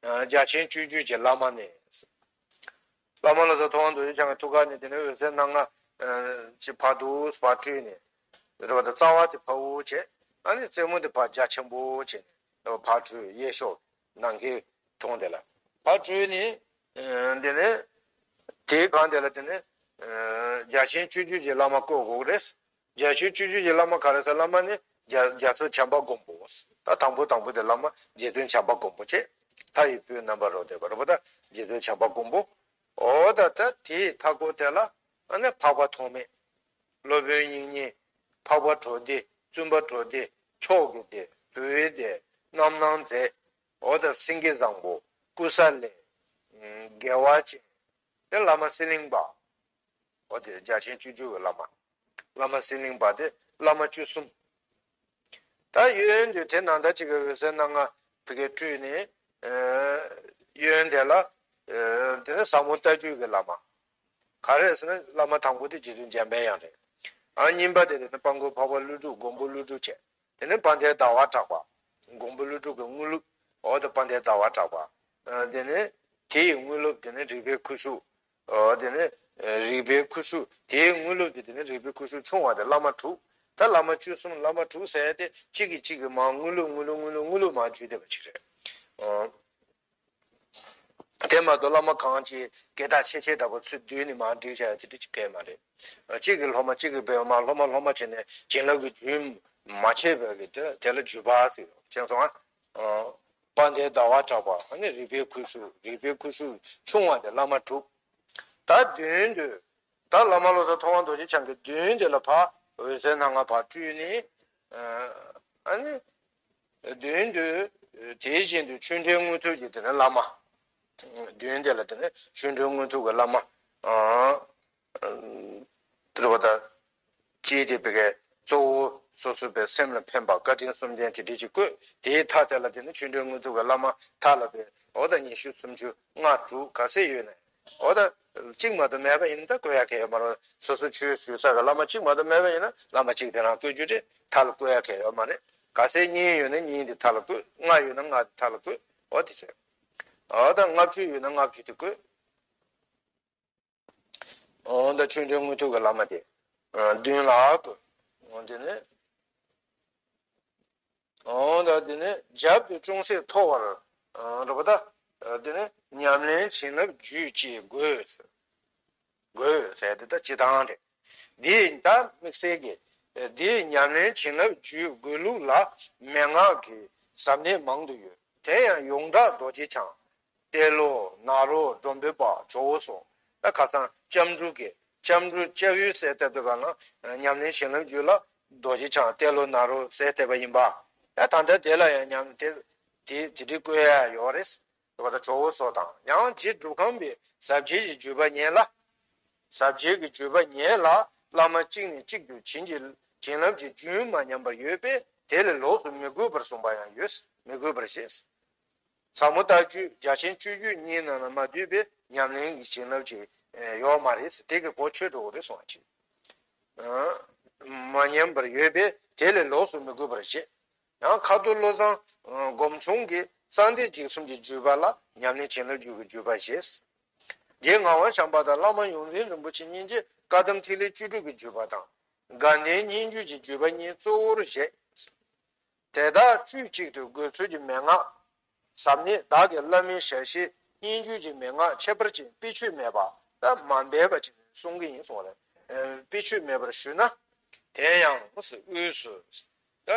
རྒྱ་ཆེན་སྤྱོད་བརྒྱུད་ཀྱི་བླ་མ་ནས། བླ་མ་བློ་བཟང་ཐུབ་དབང་རྡོ་རྗེ་འཆང་གི་ཐུགས་ཀ་ནས་དེ་ནས་འོད་ཟེར་སྣ་ལྔ་ཅིག་ཕར་འདུག་ཕར་སྤྲོས་ནས་རེད་བ། ད་རྩ་བ་དེ་ཕར་འུར་བྱས། ཨ་ནི་རྩེ་མོ་དེ་ཕར་རྒྱ་ཆེན་པོ་བྱས་ནས་རེད་བ། ཕར་སྤྲོས། གཡས་ཕྱོགས་ནམ་མཁའི་དོང་དེ་ལ་ཕར་སྤྲོས་ནས། དེ་ནས་དེའི་སྒང་དེ་ལ་དེ་ནས་རྒྱ་ཆེན་སྤྱོད་བརྒྱུད་ཀྱི་བླ་མ་བཀོད་དགོས་ཀྱི་རེད། རྒྱ་ཆེན་སྤྱོད་བརྒྱུད་ཀྱི་བླ་མ་ག་རེ་ཟེར། བླ་མ་ནི་རྒྱ་རྒྱ་མཚོ་བྱམས་པ་མགོན་པོ། ད་དང་པོ་དང་པོ་དེ་བླ་མ་རྗེ་བཙུན་བྱམས་པ་མགོན་པོ་བྱས། མཐའ་ཡས་པོད་རྣམ་པར་རོལ་བསྡད་པ་རེད་པ། ད་རྗེ་བཙུན་བྱམས་པ་མགོན་པོ། འོ་ད་ད་དེའི་མཐའ་སྐོར་དེ་ལ་ཨ་ནི་འཕགས་པ་ཐོགས་མེད། སློབ་དཔོན་དབྱིག་གཉེན། འཕགས་པ་གྲོལ་སྡེ། བཙུན་པ་གྲོལ་སྡེ། མཆོག་གི་སྡེ། བུའི་སྡེ། རྣམ་སྣང་མཛད། འོ་ད་སེང་གེ་བཟང་པོ། ཀུ་ས་ལེ། དགེ་བ་ཅན། དེ་བླ་མ་གསེར་གླིང་པ། འོ་དེ་རྒྱ་ཆེན་སྤྱོད་བརྒྱུད་ཀྱི་བླ་མ། བླ་མ་གསེར་གླིང་པ་དེ་བླ་མ་བཅུ་གསུམ། ད་གཡོན་དུ་དེ་ནང་ད་ཅིག་གི་འོད་ཟེར་སྣ་ལྔ་བི་གའི་སྤྲོས་ནས། གཡོན་དེ་ལ། དེ་ནས་ཟབ་མོ་ལྟ་བརྒྱུད་ཀྱི་བླ་མ། ག་རེ་ཟེར་ན་བླ་མ་དང་པོ་དེ་རྗེ་བཙུན་འཇམ་དཔལ་དབྱངས་རེད། ཨ་གཉིས་པ་དེ་དེ་ནས་དཔལ་མགོན་འཕགས་པ་ཀླུ་སྒྲུབ་མགོན་པོ་ཀླུ་སྒྲུབ་བྱས། དེ་ནས་དཔལ་ལྡན་ཟླ་བ་གྲགས་པ། མགོན་པོ་ཀླུ་སྒྲུབ་ཀྱི་དངོས་ལུགས། འོ་དེ་དཔལ་ལྡན་ཟླ་བ་གྲགས་པ། དེ་ནས་དེ་ཡི་དངོས་ལུགས་དེ་ནས་རིག་པའི་ཁུ་བྱུག་འོ་དེ་ནས་རིག་པའི་ཁུ་བྱུག་དེའི་དངོས་ལུགས་དེ་དེ་ནས་རིག་པའི་ཁུ་བྱུག་ཆུང་བ་དེ་བླ་མ་དྲུག་ད་བླ་མ་བཅུ་གསུམ་བླ་མ་དྲུག་ཟེར་ཡ་དེ་གཅིག་གིས་གཅིག་གི་མར་དངོས་ལུགས་དངོས་ལུགས་དངོས་ལུགས་དངོས་ལུགས་མར་བརྒྱུད་བསྡད་པ་ཅིག་རེད། དེ་མ་གཏོགས་བླ་མ་གང་ཅིག་དགེ་དག་ཆེ་ཆེ་འདྲ་པོ་ཚུར་བསྡུས་ནས་མར་བསྒྲིགས་བྱ་ཡ་དེ་འདྲ་ཅིག་གང་ཡང་མ་རེད། གཅིག་གིས་སློབ་མ་གཅིག་གིས་སློབ་མ་སློབ་མ་སློབ་མ་བྱས་ནས་བྱིན་རླབས་ཀྱི་རྒྱུན་མ་ཆད་པའི་གི་དེ་དེ་ལ་བརྒྱུད་པ་ཟེར་བ་མཁྱེན་སོང་ང་། དཔལ་ལྡན་ཟླ་བ་གྲགས་པ་ཨ་ནི་རིག་པའི་ཁུ་བྱུག་རིག་པའི་ཁུ་བྱུག་ཆུང་བ་དེ་བླ་མ་དྲུག་ད་མདུན་དུ། ད་བླ་མ་བློ་བཟང་ཐུབ་དབང་རྡོ་རྗེ་འཆང་གི་མདུན་དེ་ལ་ཕར་འོད་ཟེར་སྣ་ལྔ་ཕར་སྤྲོས་ནས། ཨ་ནི། མདུན་དུ། དེ་བཞིན་དུ་ཆོས་འབྲེལ་དངོས་ཐུགས་ཀྱི་དེ་ནི་བླ་མ། མདུན་དེ་ལ་དེ་ནི་ཆོས་འབྲེལ་དངོས་ཐུགས་ཀྱི་བླ་མ། ཨ། དེ་རུ་བ་ད། ཅེས་དེ་བི་གའི་གཙོ་བོ་སོ་སོ་བའི་སེམས་ལ་ཕན་པ་བཀའ་དྲིན་གསུམ་ལྡན་དེ་འདྲ་ཅིག་བཀོད། དེའི་མཐའ་དེ་ལ་དེ་ནི་ཆོས་འབྲེལ་དངོས་ཐུགས་ཀྱི་བླ་མ་མཐའ་ལ་བའི་འོ་ད་ཉི་ཤུ་སུམ་ཅུ་ལྔ་དྲུག་ག་ཚད་ཡོད་ནའི་འོ་ད་གཅིག་མ་གཏོགས་མེད་པ་ཡིན་ན་ད་བཀོད་ཡ་གང་ཡང་མ་རེད། སོ་སོ་ཆོས་ཞུ་ས་གི་བླ་མ་གཅིག་མ་གཏོགས་མེད་པ་ཡིན་ན་བླ་མ་གཅིག་དེ་རང་བཀོད་རྒྱུ་རེད། མཐའ་ལ་བཀོད་ཡ་གང་ཡང་ཡོད་མ་རེད། ག་ཚད་གཉིས་ཡོད་ན་གཉིས་དེ་མཐའ་ལ་བཀོད། ལྔ་ཡོད་ན་ལྔ་དེ་མཐའ་ལ་བཀོད། འོ་དེ་བྱས། འོ་ད་ལྔ་བཅུ་ཡོད་ན་ལྔ་བཅུ་དེ་བཀོད། འོ་ད་ཆོས་འབྲེལ་དངོས་ཐུགས་ཀྱི་བླ་མ་དེ། མདུན་ལ་བཀོད། འོ་དེ་ནས། འོ་ད་དེ་ནས་རྒྱབ་ཏུ་ཅུང་ཟད་མཐོ་བར། རེད་པ་ད། དེ་ནས་ཉམས་ལེན་བྱིན་རླབས་རྒྱུད་ཀྱི་དགོས། དགོས་ཟེར་དེ་ད་སྤྱི་བཏང་རེད། འདི་ད་དམིགས་བསལ་གྱི་ འདིའི་ཉམས་ལེན་བྱིན་རླབས་བརྒྱུད་དགོས་ལུགས་ལ་མན་ངག་གི་ཟབ་གནད་མང་དུ་ཡོད། དེ་ཡང་ཡོངས་གྲགས་རྡོ་རྗེ་འཆང་། ཏེ་ལོ། ནཱ་རོ། མགྲོན་པོའི་བར། ཇོ་བོ་སོགས། ད་ཁ་སང་སྐྱབས་འགྲོ་གི་སྐྱབས་འགྲོ་སྐྱབས་ཡུལ་གསལ་བཏབ་དུས་ག་ན་ཉམས་ལེན་བྱིན་རླབས་བརྒྱུད་ལ་རྡོ་རྗེ་འཆང་། ཏེ་ལོ། ནཱ་རོ་གསལ་བཏབ་པ་ཡིན་པ། ད་ད་ལྟ་དེ་ལ་ཡང་ཉམས་དེ་དེ་དེ་འདྲའི་བཀོད་ཡ་ཡོད་རེད། ད་ཇོ་བོ་སོགས་དང་ཡང་རྗེ་སྒྲུབ་ཁང་པའི་ཟབ་རྒྱས་ཀྱི་བརྒྱུད་པ་ཉན་ལ། ཟབ་རྒྱས་ཀྱི་བརྒྱུད་པ་ཉན་ལ་བླ་མ་གཅིག་ནས་གཅིག་ཏུ་བྱིན་གྱིས་བྱིན་རླབས་ཀྱི་རྒྱུན་མ་ཉམས་པར་ཡོད་པས། དེ་ལས་ལོགས་སུ་མི་དགོས་པར་གསུངས་པ་ཡང་ཡོད། མི་དགོས་པར་བཞེད། ཟབ་མོ་ལྟ་སྤྱོད་རྒྱ་ཆེན་སྤྱོད་བརྒྱུད་གཉིས་རྣམས་ལ་མ་ལྟོས་པའི་ཉམས་ལེན་གྱི་བྱིན་རླབས་ཅིག་ཡོད་མ་རེད། དེ་གི་གོ་ཆོད་འགྲོ་གི་རེད་གསུངས་པ་ཅིག་མ་ཉམས་པར་ཡོད་པས་དེ་ལས་ལོགས་སུ་མི་དགོས་པར་བཞེད། ཡང་ཁ་ཐུག་བློ་བཟང་སྒོམ་ཆུང་གིས་གསང་བདེ་འཇིགས་གསུམ་གྱི་བརྒྱུད་པ་ལ་ཉམས་ལེན་བྱིན་རླབས་བརྒྱུད་ཀྱི་བརྒྱུད་པ་བཞེས། རྗེ་ངག་དབང་བྱམས་པ་དང་བླ་མ་ཡོངས་འཛིན་རིན་པོ་ཆེ་གཉིས་ཀྱིས་བཀའ་གདམས་ཐིག་ལེ་བཅུ་དྲུག་གི་བརྒྱུད་པ་དང་། དགའ་ལྡན་སྙན་བརྒྱུད་ཀྱི་བརྒྱུད་པ་གཉིས་གཙོ་བོར་བཞེས། དེ་དག་དཔྱོད་གཅིག་ཏུ་དགོས་ཚུལ་གྱི་མན་ངག་ཟབ་གནད་བདག་གི་བླ་མའི་ཞལ་བཞེས་སྙན་བརྒྱུད་ཀྱི་མན་ངག་ཁྱད་པར་ཅན་དཔེ་མཆོག་མེད་པ་ད་མ་འབད་པ་ཅིག་གསུང་གི་ཡིན་གསུངས་རེད། དཔེ་མཆོག་མེད་པར་ཞུས་ན། དེ་ཡང་དབུས་སུ་ད་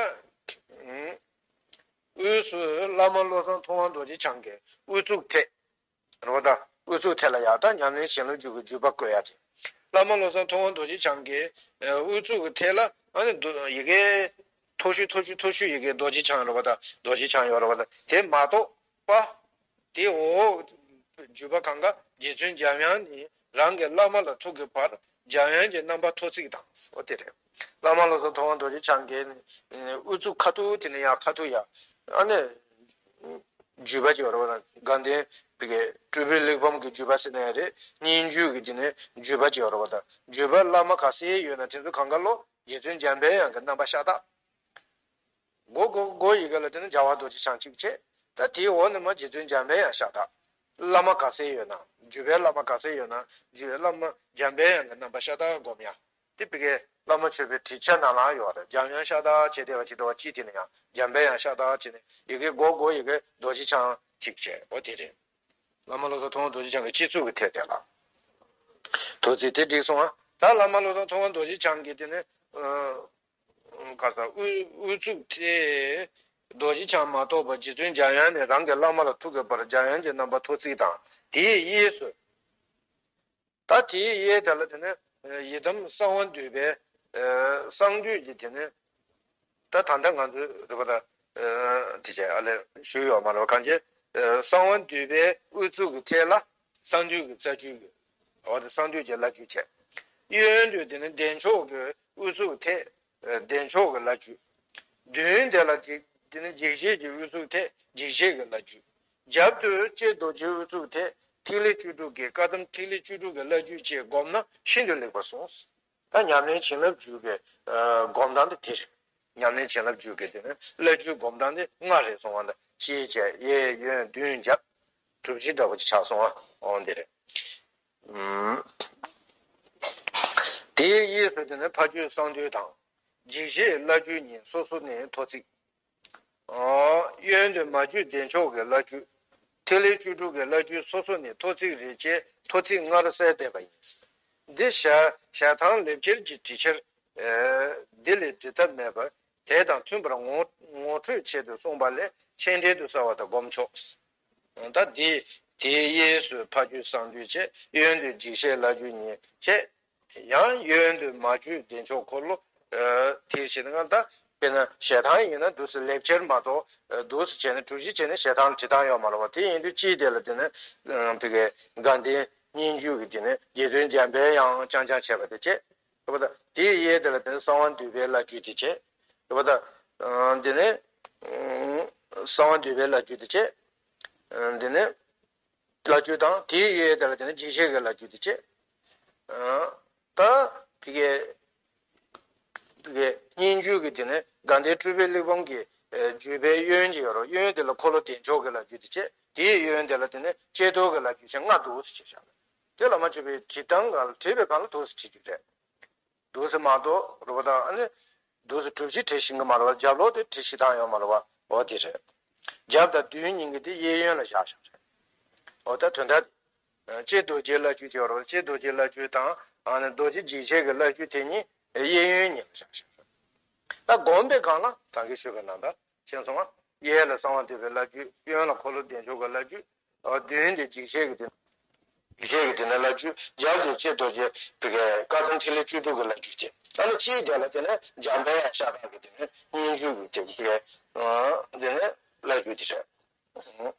དབུས་སུ་བླ་མ་བློ་བཟང་མཐོང་བ་རྡོ་རྗེ་འཆང་གི་དབུ་ཚུགས་ཐད། རེད་པ། ད་དབུ་ཚུགས་ཐད་ལ་ཡང་ད་ཉམས་ལེན་བྱིན་རླབས་བརྒྱུད་ཀྱི་བརྒྱུད་པ་བཀོད་ཡ་དེ། བླ་མ་བློ་བཟང་མཐོང་བ་རྡོ་རྗེ་འཆང་གི་དབུ་ཚུགས་ཀྱི་ཐད་ལ་ཨ་ནི་རྡོ་ཡི་གེ་མཐོ་ཤོས་མཐོ་ཤོས་མཐོ་ཤོས་ཡི་གེ་རྡོ་རྗེ་འཆང་རེད་པ། ད་རྡོ་རྗེ་འཆང་ཡོད་རེད་པ། ད་དེ་མ་གཏོགས་པ། དེ་འོག་བརྒྱུད་པ་གང་ག་རྗེ་བཙུན་འཇམ་དབྱངས་ནི་རང་གི་བླ་མ་ལ་ཐུག་གི་བར་འཇམ་དབྱངས་ཀྱི་རྣམ་པ་ཐོ་བརྩེགས་དང་། འོ་དེ་རེད། བླ་མ་བློ་བཟང་མཐོང་བ་རྡོ་རྗེ་འཆང་གི་དབུ་ཚུགས་ཁ་ཐུག་དེ་ནས་ཡང་ཁ་ཐུག་ཡ་ཨ་ནི། བརྒྱུད་པ་ཅིག་ཡོད་རེད་པ། དང་དགའ་ལྡན་པའི་སྤྲུལ་པའི་གླེགས་བམ་གྱི་བརྒྱུད་པ་ཟེར་ན་ཡང་རེད། སྙན་བརྒྱུད་ཀྱི་དེ་ནས་བརྒྱུད་པ་ཅིག་ཡོད་རེད་པ། དང་བརྒྱུད་པ་བླ་མ་ག་ཚད་ཡོད་ན་དེ་ཚོ་གང་ག་ལོ་རྗེ་བཙུན་འཇམ་པའི་དབྱངས་ཀྱི་རྣམ་པ་ཤ་སྟག་མགོ་མགོ་མགོ་ཡི་གེ་ལ་དེ་ནས་རྒྱལ་བ་རྡོ་རྗེ་འཆང་གཅིག་བྱས། ད་དེའི་འོག་ནས་མ་རྗེ་བཙུན་འཇམ་པའི་དབྱངས་ཤ་སྟག་བླ་མ་ག་ཚད་ཡོད་ན་བརྒྱུད་པའི་བླ་མ་ག་ཚད་ཡོད་ན་བརྒྱུད་པའི་བླ་མ་འཇམ་པའི་དབྱངས་ཀྱི་རྣམ་པ་ཤ་སྟག་སྒོམ་ཡ། དེ་བི་ཀའི་བླ་མ་མཆོད་པའི་བྲིས་ཆ་ནང་ལ་ཡོད་རེད། འཇམ་དབྱངས་ཤ་སྟག་བྱས་བསྡད་པ་ཅིག་འདུག་པ། གཅིག་དེ་ནས་ཡང་འཇམ་པའི་དབྱངས་ཤ་སྟག་བྱས་ནས་ཡི་གེ་མགོ་མགོ་ཡི་གེ་རྡོ་རྗེ་འཆང་གཅིག་བྱས། འོ་དེ་རེད། བླ་མ་བློ་བཟང་མཐོང་བ་རྡོ་རྗེ་འཆང་གི་སྤྱི་གཙུག་གི་ཐད་དེ་ལ་དོ་ཚིག་དེ་བསྒྲིགས་སོང་ཨ། ད་བླ་མ་བློ་བཟང་མཐོང་བ་རྡོ་རྗེ་འཆང་གི་དེ་ནས་ག་ས་དབུ་དབུ་ཚུགས་དེ་རྡོ་རྗེ་འཆང་མ་གཏོགས་པ་རྗེ་བཙུན་འཇམ་དབྱངས་ནས་རང་གི་བླ་མ་ལ་ཐུག་གི་བར་འཇམ་དབྱངས་ཀྱི་རྣམ་པ་ཐོ་བརྩེགས་དང་། དེའི་གཡས་སུ། ད་དེའི་གཡས་དེ་ལ་དེ་ནས་ཡི་དམ་གསང་བ་འདུས་པའི་གསང་འདུས་ཀྱི་དེ་ནས་ད་ད་ལྟ་ང་ཚོས་རེད་པ། ད་དེ་བྱས་ཨ་ལས་ཞུས་ཡོད་མ་རེད་པ། གང་ཅི་གསང་བ་འདུས་པའི་དབུ་གཙུག་གི་ཐད་ལ་གསང་འདུས་ཀྱི་རྩ་རྒྱུད་ཀྱི་འོ་དེ་གསང་འདུས་ཀྱི་བླ་རྒྱུད་བྱས། གཡོན་དུ་དེ་ནས་བདེ་མཆོག་གི་དབུ་གཙུག་ཐད་བདེ་མཆོག་གི་བླ་རྒྱུད། མདུན་དེ་ལ་འཇིགས་དེ་ནས་འཇིགས་བྱེད་ཀྱི་དབུ་གཙུག་ཐད་འཇིགས་བྱེད་ཀྱི་བླ་རྒྱུད། རྒྱབ་ཏུ་ལྕེ་རྡོ་རྗེ་དབུ་གཙུག་ཐད་ཐིག་ལེ་བཅུ་དྲུག་གི་བཀའ་གདམས་ཐིག་ལེ་བཅུ་དྲུག་གི་བླ་རྒྱུད་བཅས་བསྒོམས་ན་ཤིན་ཏུ་ལེགས་པར་གསུངས། ད་ཉམས་ལེན་བྱིན་རླབས་བརྒྱུད་ཀྱི་སྒོམ་སྟངས་དེ་དེ་རེད། ཉམས་ལེན་བྱིན་རླབས་བརྒྱུད་ཀྱི་དེ་ནི་བླ་རྒྱུད་སྒོམ་སྟངས་དེ་ལྔ་རེད་གསུངས་པ་འདི་ཕྱི་བྱས་གཡས་གཡོན་མདུན་རྒྱབ་གྲུབ་ཆེན་འདྲ་པོ་ཅིག་ཆགས་སོང་ཨ། འོང་འདི་རེད། ཨུམ། དེའི་གཡས་སུ་དེ་ནི་ཕ་རྒྱུད་གསང་འདུས་དང་། འཇིགས་བྱེད་བླ་རྒྱུད་གཉིས་སོ་སོ་ནས་ཐོ་བརྩེགས། གཡོན་དུ་མ་རྒྱུད་བདེ་མཆོག་གི་བླ་རྒྱུད། ཐིག་ལེ་བཅུ་དྲུག་གི་བླ་རྒྱུད་སོ་སོ་ནས་ཐོ་བརྩེགས་རེ་བཅས་ཐོ་བརྩེགས་ལྔར་གསལ་བསྡད་པ་ཡིན། འདི་ཞལ་ཞལ་ཐང་ལེབ་ཁྱེར་གྱི་བྲིས་ཆར། འདི་ལས་འབྲི་ཐབས་མེད་པར་དེ་དང་མཐུན་པར་ངོ་ངོ་སྤྲོད་ཆེད་དུ་གསུངས་པ་ལས་མཆན་འགྲེལ་དུ་གསལ་བ་དང་སྒོམ་ཆོག་ད་འདི་དེའི་གཡས་སུ་ཕ་རྒྱུད་གསང་འདུས་བྱས། གཡོན་དུ་འཇིགས་བྱེད་བླ་རྒྱུད་གཉིས་བྱས། ཡང་གཡོན་དུ་མ་རྒྱུད་བདེ་མཆོག་འཁོར་ལོ། དེའི་ཕྱིར་ང་ད་དཔེར་ན་ཞལ་ཐང་ཡིན་ན་འདུག་སེ་ལེབ་ཁྱེར་མ་གཏོགས་འདུག་སེ་བྱས་ནས་གྲུ་བཞི་བྱས་ནས་ཞལ་ཐང་ལ་བྲི་སྟངས་ཡོད་མ་རེད་པ། དེ་ཡིན་དུས་ཅིའི་དེ་ལ་དེ་ནི་བི་ཀའི་དགའ་ལྡན་སྙན་བརྒྱུད་ཀྱི་དེ་ནི་རྗེ་བཙུན་འཇམ་པའི་དབྱངས་རྐྱང་རྐྱང་བྱས་པ་དེ་བྱས། རེད་པ། ད་དེའི་གཡས་དེ་ལ་དེ་ནི་གསང་བ་འདུས་པའི་བླ་རྒྱུད་དེ་བྱས། རེད་པ། ད་དེ་ནི་གསང་བ་འདུས་པའི་བླ་རྒྱུད་དེ་བྱས། དེ་ནི། བླ་རྒྱུད་དང་དེའི་གཡས་དེ་ལ་དེ་ནི་འཇིགས་བྱེད་ཀྱི་བླ་རྒྱུད་དེ་བྱས། ད་བི་ཀའི་བི་ཀའི་སྙན་བརྒྱུད་ཀྱི་དེ་ནི་དགའ་ལྡན་སྤྲུལ་པའི་གླེགས་བམ་གྱི་བརྒྱུད་པའི་གཡོན་གྱི་ཡོད་རེད། གཡོན་དེ་ལ་འཁོར་ལོ་བདེ་མཆོག་གི་བླ་རྒྱུད་དེ་བྱས། དེའི་གཡོན་དེ་ལ་དེ་ནི་ཀྱེ་རྡོར་གྱི་བླ་རྒྱུད་བྱས་ལྔ་འདུག་སེ་བྱས་བཞག་པ། དེ་བླ་མ་མཆོད་པའི་བྲིས་སྟངས་སྒང་ལ་བྲིས་པའི་སྒང་ལ་འདུག་སེ་བྲིས་རྒྱུ་རེད། འདུག་སེ་མ་གཏོགས་རེད་པ། ད་ཨ་ནི་འདུག་སེ་གྲུ་བཞི་བྲིས་ཤེས་ཀྱི་མ་རེད་པ། རྒྱབ་ལོགས་དེ་བྲིས་ཤེས་སྟངས་ཡོད་མ་རེད་པ། འོ་དེ་རེད། རྒྱབ་དང་མདུན་གཉིས་ཀྱི་དེ་གཡས་གཡོན་ལ་བཞག་བཞག་རེད། འོ་ད་དོན་དག་དེ། ཀྱེ་རྡོ་རྗེ་བླ་རྒྱུད་ཅེས་པ་རེད་པ། ཀྱེ་རྡོ་རྗེ་བླ་རྒྱུད་དང་ཨ་ནི་རྡོ་རྗེ་འཇིགས་བྱེད་ཀྱི་བླ་རྒྱུད་དེ་གཉིས་གཡས་གཡོན་གཉིས་ལ་བཞག་བཞག་རེད། ད་བསྒོམས་པའི་སྒང་ལ་ད་གིན་ཞུས་པ་ནང་ལྟར། ཤེས་སོང་ང་། གཡས་ལ་གསང་བ་འདུས་པའི་བླ་བརྒྱུད། གཡོན་ལ་འཁོར་ལོ་བདེ་མཆོག་གི་བླ་བརྒྱུད། ཨ། མདུན་དེ་འཇིགས་བྱེད་ཀྱི་དེ། འཇིགས་བྱེད་ཀྱི་དེ་ནས་བླ་བརྒྱུད། རྒྱབ་དེ་ལྕེ་རྡོ་རྗེ་བི་གའི་བཀའ་གདམས་ཐིག་ལེ་བཅུ་དྲུག་གི་བླ་བརྒྱུད་དེ། ཨ་ནི་ཕྱིའི་དེ་ལ་དེ་ནས་འཇམ་དཔལ་དབྱངས་ཤ་སྟག་གི་དེ་ནས་སྙན་བརྒྱུད་ཀྱི་དེ་བི་གའི། ཨ། དེ་ནས་བླ་བརྒྱུད་དེ་རེད།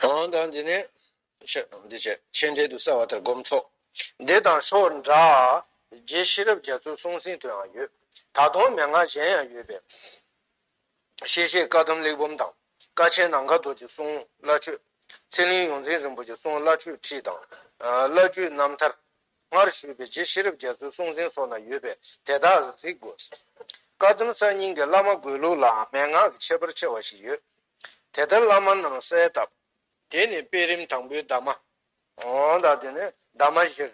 ཨང་དང་། འདི་ནི་ཤ་འདི་བྱས་ཆེ་འབྲེལ་དུ་གསལ་བ་ལྟར་སྒོམ་ཆོག་འདི་དང་ཕྱོགས་འདྲ། རྗེ་ཤེས་རབ་རྒྱ་མཚོའི་གསུང་ཟིན་དུའང་ཡོད། ད་དུང་མན་ངག་གཞན་ཡང་ཡོད་པས། ཤེས་བཞེད་བཀའ་གདམས་གླེགས་བམ་དང་། དཀའ་ཆེན་ནམ་མཁའ་རྡོ་རྗེའི་གསུང་བླ་མཆོད། ཚེ་གླིང་ཡོངས་འཛིན་རིན་པོ་ཆེའི་གསུང་བླ་མཆོད་ཁྲིད་དང་། ཨ། བླ་བརྒྱུད་རྣམ་ཐར། སྔར་ཞུས་པའི་རྗེ་ཤེས་རབ་རྒྱ་མཚོའི་གསུང་ཟིན་སོགས་ན་ཡོད་པས་དེ་དག་གཟིགས་དགོས། བཀའ་གདམས་གསར་རྙིང་གི་བླ་མ་འགོས་ལུགས་ལའང་མན་ངག་གི་ཁྱད་པར་ཆེ་བ་ཞིག་ཡོད། དེ་ལྟར་བླ་མ་རྣམས་གསལ་བཏབ། དེ་ནི་དཔེ་རིམ་དང་པོའི་གདམས་ངག་འོ་ད་དེ་ནི་གདམས་ངག་བཞིར།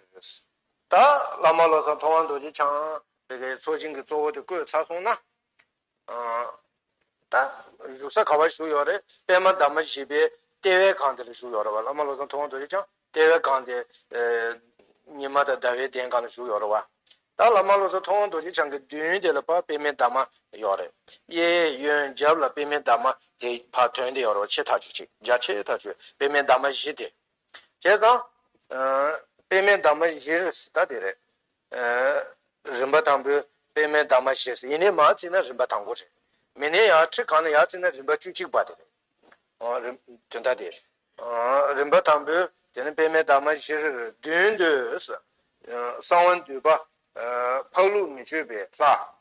ད་བླ་མ་བློ་བཟང་མཐོང་བ་རྡོ་རྗེ་འཆང་དེ་གའི་ཚོགས་ཆེན་གྱི་གཙོ་བོ་དེ་བསྐོས་ཚར་སོང་ན། ཨ། ད་བཞུགས་ས་ག་པར་བཞུགས་ཡོད་རེད། པདྨ་གདམས་ངག་བཞི་པའི་ལྟེ་བའི་སྒང་དེ་ལ་བཞུགས་ཡོད་རེད་བ། བླ་མ་བློ་བཟང་མཐོང་བ་རྡོ་རྗེ་འཆང་ལྟེ་བའི་སྒང་དེ། ཨ། ཉི་མ་དང་ཟླ་བའི་གདན་སྒང་ལ་བཞུགས་ཡོད་རེད་བ། ད་བླ་མ་བློ་བཟང་མཐོང་བ་རྡོ་རྗེ་འཆང་གི་མདུན་དེ་ལ་ཕར་པདྨའི་གདམས་ངག་ཡོད་རེད། གཡས་གཡོན་རྒྱབ་ལ་པདྨའི་གདམས་ངག་དེ་ཕར་ཐོན་བསྡད་ཡོད་རེད་བ། ཆེ་ཐག་ཆོད་ཅིག་རྒྱ་ཆེ་ཐག་ཆོད་པདྨའི་གདམས་ངག་བཞི་དེ། བྱས་ཙང་། ཨ། པདྨའི་གདམས་ངག་བཞིར་ད་དེ་རེད། ཨ། རིམ་པ་དང་པོའི་པདྨའི་གདམས་ངག་བཞི་ཟེར། ཡིན་ནའི་མར་བརྩིས་ན་རིམ་པ་དང་པོ་རེད། མིན་ནའི་ཡར་ཁྲི་གང་ལ་ཡར་བརྩིས་ན་རིམ་པ་བཅུ་གཅིག་པ་དེ་རེད། ཨ། རིམ་དོན་དག་དེ། ཨ། རིམ་པ་དང་པོའི་དེ་ནི་པདྨའི་གདམས་ངག་བཞིར་བདུན་དུ། ཨ། གསང་བ་འདུས་པ། ཨ། འཕགས་ལུགས་མི་བསྐྱོད་པའི་ལྷ།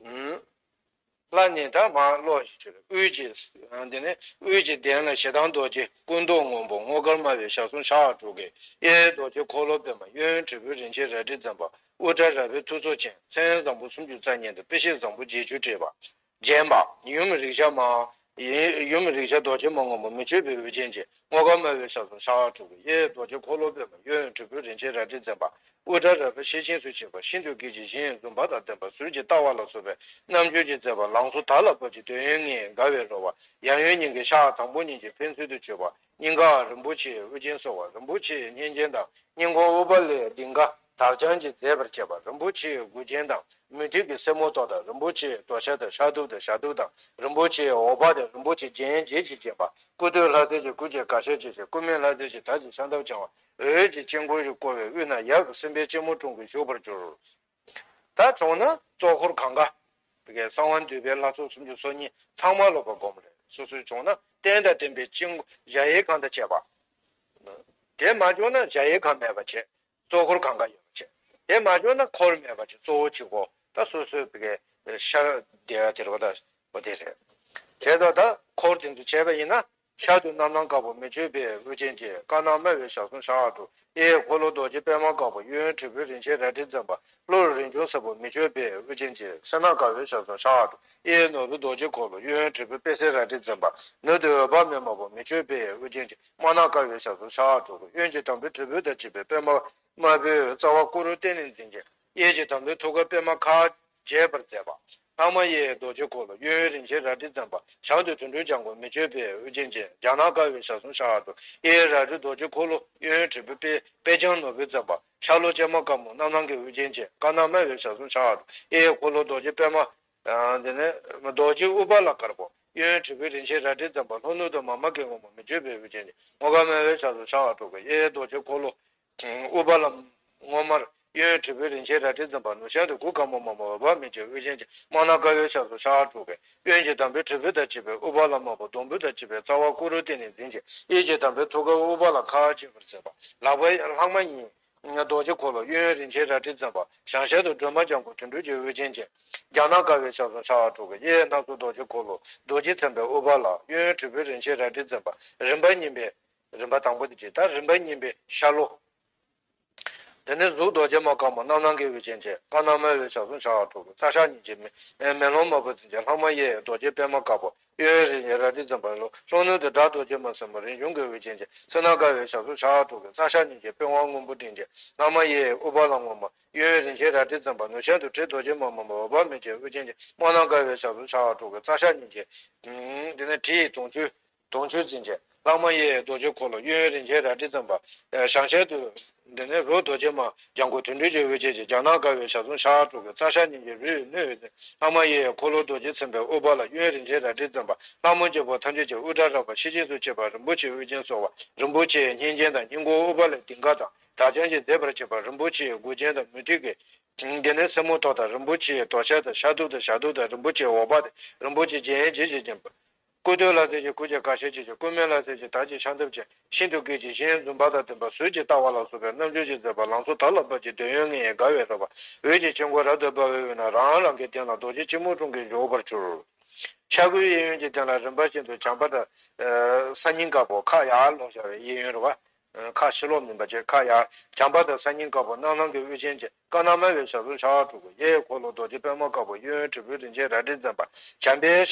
ཨུམ། ལྷ་ནི་ད་མར་ཀློག་ཞིག་བྱོས། དབུས་ཀྱི། དེ་ནས་དབུས་ཀྱི་གདན་ལ་ཞེ་སྡང་རྡོ་རྗེ་སྐུ་མདོག་སྔོན་པོ་སྔོ་དཀར་དམར་བའི་ཞལ་གསུམ་ཞག་དྲུག་གི། གཡས་རྡོ་རྗེ་འཁོར་ལོ་པདྨ། གཡོན་དྲིལ་བུ་རིན་ཆེན་རལ་གྲི་འཛིན་པ། དབུ་སྐྲ་རལ་པའི་ཐུགས་ཚོགས་ཅན། མཚན་བཟང་པོ་སུམ་ཅུ་རྩ་གཉིས་དང་། དཔེ་བྱད་བཟང་པོ་བརྒྱད་ཅུས་སྤྲས་པ། བརྒྱན་པ། ཡུམ་རིག་བྱ་མ། ཡུམ་རིག་བྱ་རྡོ་རྗེ་མ་སྔོན་པོ་མི་བསྐྱོད་པའི་དབུ་ཅན་ཅན། སྔོ་དཀར་དམར་བའི་ཞལ་གསུམ་ཞག་དྲུག་གི། གཡས་རྡོ་རྗེ་འཁོར་ལོ་པདྨ། གཡོན་དྲིལ་བུ་རིན་ཆེན་རལ་གྲི་འཛིན་པ། དབུ་སྐྲ་རལ་པ་ཤེལ་ཆེན་སུ་ཕྱིན་པ། ཤིན་ཏུ་དགྱེས་བཞིན་འཛུམ་པ་དང་ལྡན་པ། ཟུར་གྱི་ལྟ་བ་ལ་སོགས་པའི་རྣམ་འགྱུར་གྱིས་མཛེས་པ། ལང་ཚོ་དར་ལ་བབ་ཅིང་འདོད་ཡོན་ལྔས་དགའ་བའི་རོལ་བ། ཡང་ཡོན་སྙིང་གའི་ཞག་དང་པོ་ཉིད་ཀྱི་ཕན་ཚུན་དུ་གཅོད་པ། སྙིང་ག་རིན་པོ་ཆེའི་དབུ་ཅན་གསོལ་བ། རིན་པོ་ཆེའི་སྙན་རྒྱན་དང་། སྙིང་ཁོང་དབུ་པ་ལས་ལྡིང་ག་དར་དཔྱངས་ཀྱིས་མཛེས་པར་བྱེད་པ། རིན་པོ་ཆེའི་མགུལ་ཆེན་དང་། མུ་ཏིག་གི་སེན་མོ་ཏོག་དང་། རིན་པོ་ཆེའི་རྡོ་ཞྭ་དང་ཤ་གདུབ་དང་ཞྭ་གདུབ་དང་། རིན་པོ་ཆེའི་འོད་དཔག་དང་། རིན་པོ་ཆེའི་རྒྱན་བརྒྱད་ཀྱིས་བརྒྱན་པ། སྐུ་སྟོད་ལྷ་རྫས་ཀྱི་སྐུ་བརྒྱན་གར་ཞལ་གྱིས་བརྒྱན། སྐུ་སྨད་ལྷ་རྫས་ཀྱི་དར་གྱི་ཤམ་ཐབས་འཕྱང་བ། འོད་ཀྱི་དཀྱིལ་འཁོར་གྱིས་བསྐོར་བའི་དབུས་ན་ཡབ་ཀྱི་སེམས་དཔའི་སྤྱི་བོ་དྲུང་གིས་བཞུགས་པར་གྱུར། ད་བྱུང་ན་གཙོ་འཁོར་གང་ག། དེ་གའི་གསང་བ་འདུས་པའི་ལྷ་ཚོགས་སུམ་ཅུ་སོ་གཉིས་ཚང་མ་སློབ་པ་སྒོམ་རེད། སོ་སོའི་བྱུང་ན་རྟེན་དང་བརྟེན་པའི་དཀྱིལ་འཁོར་གཞལ་ཡས་ཁང་དང་བཅས་པ། དེ་མ་བྱུང་ན་གཞལ་ཡས་ཁང་མེད་པ་བྱས། གཙོ་འཁོར་གང་ག་ཡོད་པ་བྱས། དེ་མ་བྱུང་ན་འཁོར་མེད་པ་བྱས། གཙོ་བོ་གཅིག་པོ་ད་སོ་སོའི་དེ་གའི་ཤར་བདེ་བ་དེར་བ་ད་བ་དེ་རེད། དེ་ལྟར་ད་འཁོར་དེ་ཚོ་བྱས་པ་ཡིན་ན། ཤར་དུ་རྣམ་སྣང་དཀར་པོ་མི་བསྐྱོད་པའི་དབུ་ཅན་ཅན། དཀར་ནག་དམར་བའི་ཞལ་གསུམ་ཞག་དྲུག་གཡས་འཁོར་ལོ་རྡོ་རྗེ་པདྨ་དཀར་པོ། གཡོན་དྲིལ་བུ་རིན་ཆེན་རལ་གྲི་འཛིན་པ། ཀླུ་རིན་ཆུང་སེར་པོ་མི་བསྐྱོད་པའི་དབུ་ཅན་ཅན། སེར་ནག་དཀར་པོའི་ཞལ་གསུམ་ཞག་དྲུག་གཡས་ནོར་བུ་རྡོ་རྗེ་འཁོར་ལོ། གཡོན་དྲིལ་བུ་པད་ཚལ་རལ་གྲི་འཛིན་པ། ནུབ་ཏུ་འོད་དཔག་མེད་དམར་པོ་མི་བསྐྱོད་པའི་དབུ་ཅན་ཅན། དམར་ནག་དཀར་པོའི་ཞལ་གསུམ་ཞག་དྲུག་གཡོན་གྱི་དམ་པའི་དྲིལ་བུ་དང་བཅས་པའི་པདྨ་དམར་པོའི་རྩ་བ་སྐུ་རུ་གཏན་ནས་འཛིན་ཅིང་། གཡས་ཀྱི་དམ་པའི་ཐུགས་ཀར་པདྨ་ཁ་འབྱེད་པར་མཛད་པ། ལྷག་མ་གཡས་རྡོ་རྗེ་འཁོར་ལོ། གཡོན་རིན་ཆེན་རལ་གྲི་འཛིན་པ། བྱང་དུ་དུད་འགྲོའི་ལྗང་གུ་མི་བསྐྱོད་པའི་དབུ་ཅན་ཅན། རྒྱ་ནག་དཀར་པོའི་ཞལ་གསུམ་ཞག་དྲུག་གཡས་རལ་གྲི་རྡོ་རྗེ་འཁོར་ལོ། གཡོན་དྲིལ་བུ་པད་པད་ལྗང་ནོར་བུས་འཛིན་པ། ཤར་ལྷོ་བྱེ་མ་དཀར་མོ་རྣམ་སྣང་གི་དབུ་ཅན་ཅན། དཀར་ནག་དམར་པོའི་ཞལ་གསུམ་ཞག་དྲུག་གཡས་འཁོར་ལོ་རྡོ་རྗེ་པདྨ། དེ་ནས་རྡོ་རྗེ་ཨུཏྤ་ལ་དཀར་པོ། གཡོན་དྲིལ་བུ་རིན་ཆེན་རལ་གྲི་འཛིན་པ། ལྷོ་ནུབ་ཏུ་མཱ་མ་ཀི་སྔོན་མོ་མི་བསྐྱོད་པའི་དབུ་ཅན་ཅན། སྔོ་དཀར་དམར་པོའི་ཞལ་གསུམ་ཞག་དྲུག་གཡས་རྡོ་རྗེ་འཁོར་ལོ། ཨུཏྤ་ལ་སྔོ་དམར། གཡོན་དྲིལ་བུ་རིན་ཆེན་རལ་གྲི་འཛིན་པ། ནུབ་བྱང་དུ་གུར་དཀར་མོ་དམར་མོ་འོད་དཔག་མེད་ཅན་དབུ་ཅན་ཅན། དམར་ནག་དཀར་པོའི་ཞལ་གསུམ་ཞག་དྲུག་གཡོན་གྱི་དམ་པའི་དྲིལ་བུ་དང་བཅས་པའི་ཨུཏྤ་ལ་དམར་པོ་སྡོང་བུ་དང་བཅས་པའི་རྩ་བ་སྐུ་རུ་གཏན་ནས་འཛིན་ཅིང་། གཡས་ཀྱི་དམ་པའི་ཐུགས་ཀར་ཨུཏྤ་ལ་ཁ་འབྱེད་པར་མཛད་པ། ལག་པ་ལྷག་མ་གཡས་རྡོ་རྗེ་འཁོར་ལོ། གཡོན་རིན་ཆེན་རལ་གྲི་འཛིན་པ། བྱང་ཤར་དུ་སྒྲོལ་མ་ལྗང་གུ་དུད་འགྲོའི་དབུ་ཅན་ཅན། རྒྱ་ནག་དཀར་པོའི་ཞལ་གསུམ་ཞག་དྲུག་གཡས་སྣ་ཚོགས་རྡོ་རྗེ་འཁོར་ལོ། རྡོ་རྗེ་འཛིན་པའི་ཨུཏྤ་ལ། གཡོན་དྲིལ་བུ་རིན་ཆེན་རལ་གྲི་འཛིན་པ། རིམ་པ་གཉིས་པའི། རིམ་པ་དང་པོ་དེ་གཅིག་ད་རིམ་པ་གཉིས་པའི་ཤར་ལྷོ། དེ་ནས་གཟུགས་རྡོ་རྗེ་མ་དཀར་མོ་རྣམ་སྣང་གི་དབུ་ཅན་ཅན། དཀར་ནག་དམར་པོའི་ཞལ་གསུམ་ཞག་དྲུག་རྩ་ཤར་ཉིན་བྱེད་མེ་མེ་ལོང་དམར་པོ་འཛིན་ཅིང་། ལྷག་མ་གཡས་རྡོ་རྗེ་པདྨ་དཀར་པོ། གཡོན་རིན་ཆེན་རལ་གྲི་འཛིན་པ། ལྷོ་ལྷོ་ནུབ་ཏུ་དགྲ་རྡོ་རྗེ་མ་སེར་མོ་རིན་ཆུང་གི་དབུ་ཅན་ཅན། སེར་ནག་དཀར་པོའི་ཞལ་གསུམ་ཞག་དྲུག་རྩ་ཤར་ཉིན་བྱེད་པད་དབང་སྔོན་པོ་འཛིན་ཅིང་། ལྷག་མ་གཡས་ཨུཏྤ་ལ་སྔོན་མོ། གཡོན་རིན་ཆེན་རལ་གྲི་འཛིན་པ། ནུབ་བྱང་དུ་དྲི་རྡོ་རྗེ་མ་སྨུག་མ་འོད་དཔག་མེད་ཅན་དབུ་ཅན་ཅན། དམར་ནག་དཀར་པོའི་ཞལ་གསུམ་ཞག་དྲུག་རྩ་ཤར་ཉིན་བྱེད། དེ་ནས་དྲི་ཡི་དུང་ཆུ། དུང་ཆུ་འཛིན་ཅིང་ ལྷག་མ་གཡས་རྡོ་རྗེ་འཁོར་ལོ་གཡོན་རིན་ཆེན་རལ་གྲི་འཛིན་པ། བྱང་ཞལ་དུ། འདི་ནི་རོ་རྡོ་རྗེ་མ་ལྗང་གུ་དོན་སྤྲུལ་གྱི་དབུ་ཅན་གྱི་ལྗང་ནག་དཀར་བའི་ཞལ་ཟུང་ཞལ་དྲུག་གི་རྩ་ཞལ་གཉིས་ཀྱི་རུས་སྣོད་འོད་ཟེར་ལྷག་མ་གཡས་འཁོར་ལོ་རྡོ་རྗེ་ཚེམ་པའི་དབུ་པ་ལ་གཡོན་རིན་ཆེན་རལ་གྲི་འཛིན་པ་ལྷ་མོ་རྒྱལ་པོ་ཐམས་ཅད་ཀྱི་དབུ་སྐྲ་རལ་པ་ཤེར་ཕྱིན་སུ་མཆེད་པ་རིན་པོ་ཆེའི་དབུ་རྒྱན་གསོལ་བ་རིན་པོ་ཆེའི་སྙན་རྒྱན་དང་སྙན་སྐུ་དབུ་པ་ལས་ལྡིང་ག་དང་དར་དཔྱངས་ཀྱིས་མཛེས་པར་བྱེད་པ་རིན་པོ་ཆེའི་མགུལ་ཆེན་དང་མུ་ཏིག་གི། འདི་ནི་སེན་མོ་ཐོག་དང་རིན་པོ་ཆེའི་དོ་ཤལ་དང་ཤ་གདུབ་དང་ཞལ་གདུབ་དང་རིན་པོ་ཆེའི་འོག་པ་དང་རིན་པོ་ཆེའི་རྒྱན་ཡན་ཆད་ཀྱིས་བརྒྱན་པ། སྐུ་སྟོད་ལ་ཟེར་གྱི་སྐུ་རྒྱན་དཀར་ཤེལ་གྱི་སྐུ་སྨད་ལ་ཟེར་གྱི་དར་གྱི་ཤམ་ཐབས་ཅན་ཤིན་ཏུ་དགྱེས་ཀྱི་གཞན་འཛུམ་པ་དང་ལྡན་པ་ཟུར་གྱིས་ལྟ་བ་ལ་སོགས་པའི་རྣམ་འགྱུར་གྱིས་མཛེས་པ་ལང་ཚོ་དར་ལ་བབ་ཀྱི་འདོད་ཡོན་ལྔ་ཡིས་དགའ་བའི་རོལ་པ་འོད་ཀྱི་དཀྱིལ་འཁོར་རབ་ཏུ་འབར་བའི་དབུས་ན་རང་རང་གི་སྟེང་ལ་རྡོ་རྗེ་ཆེན་མོ་དྲུང་གིས་བཞུགས་པར་གྱུར། ཤར་སྒོའི་གཡས་གཡོན་གྱི་སྟེང་ལ་རིམ་པ་བཞིན་དུ་བྱམས་པ་དང་། ཨ། ས་སྙིང་དཀར་པོ་ཁ་ཡར་ལོག་བཞག་པའི་གཡས་གཡོན་རེད་བ། ཁ་ཕྱིར་ལོག་མིན་པ་བྱས་ཁ་ཡར་བྱམས་པ་དང་ས་སྙིང་དཀར་པོ་རྣམ་སྣང་གི་དབུ་ཅན་གྱི་ཀ་ན་མ་བའི་ཞབས་ཟུར་ཕྱག་དྲུག་གཡས་འཁོར་ལོ་རྡོ་རྗེ་པདྨ་དཀར་པོ་གཡོན་དྲིལ་བུ་རིན་ཆེན་རལ་གྲི་འཛིན་པ། བྱམས་པའི་ཕྱག་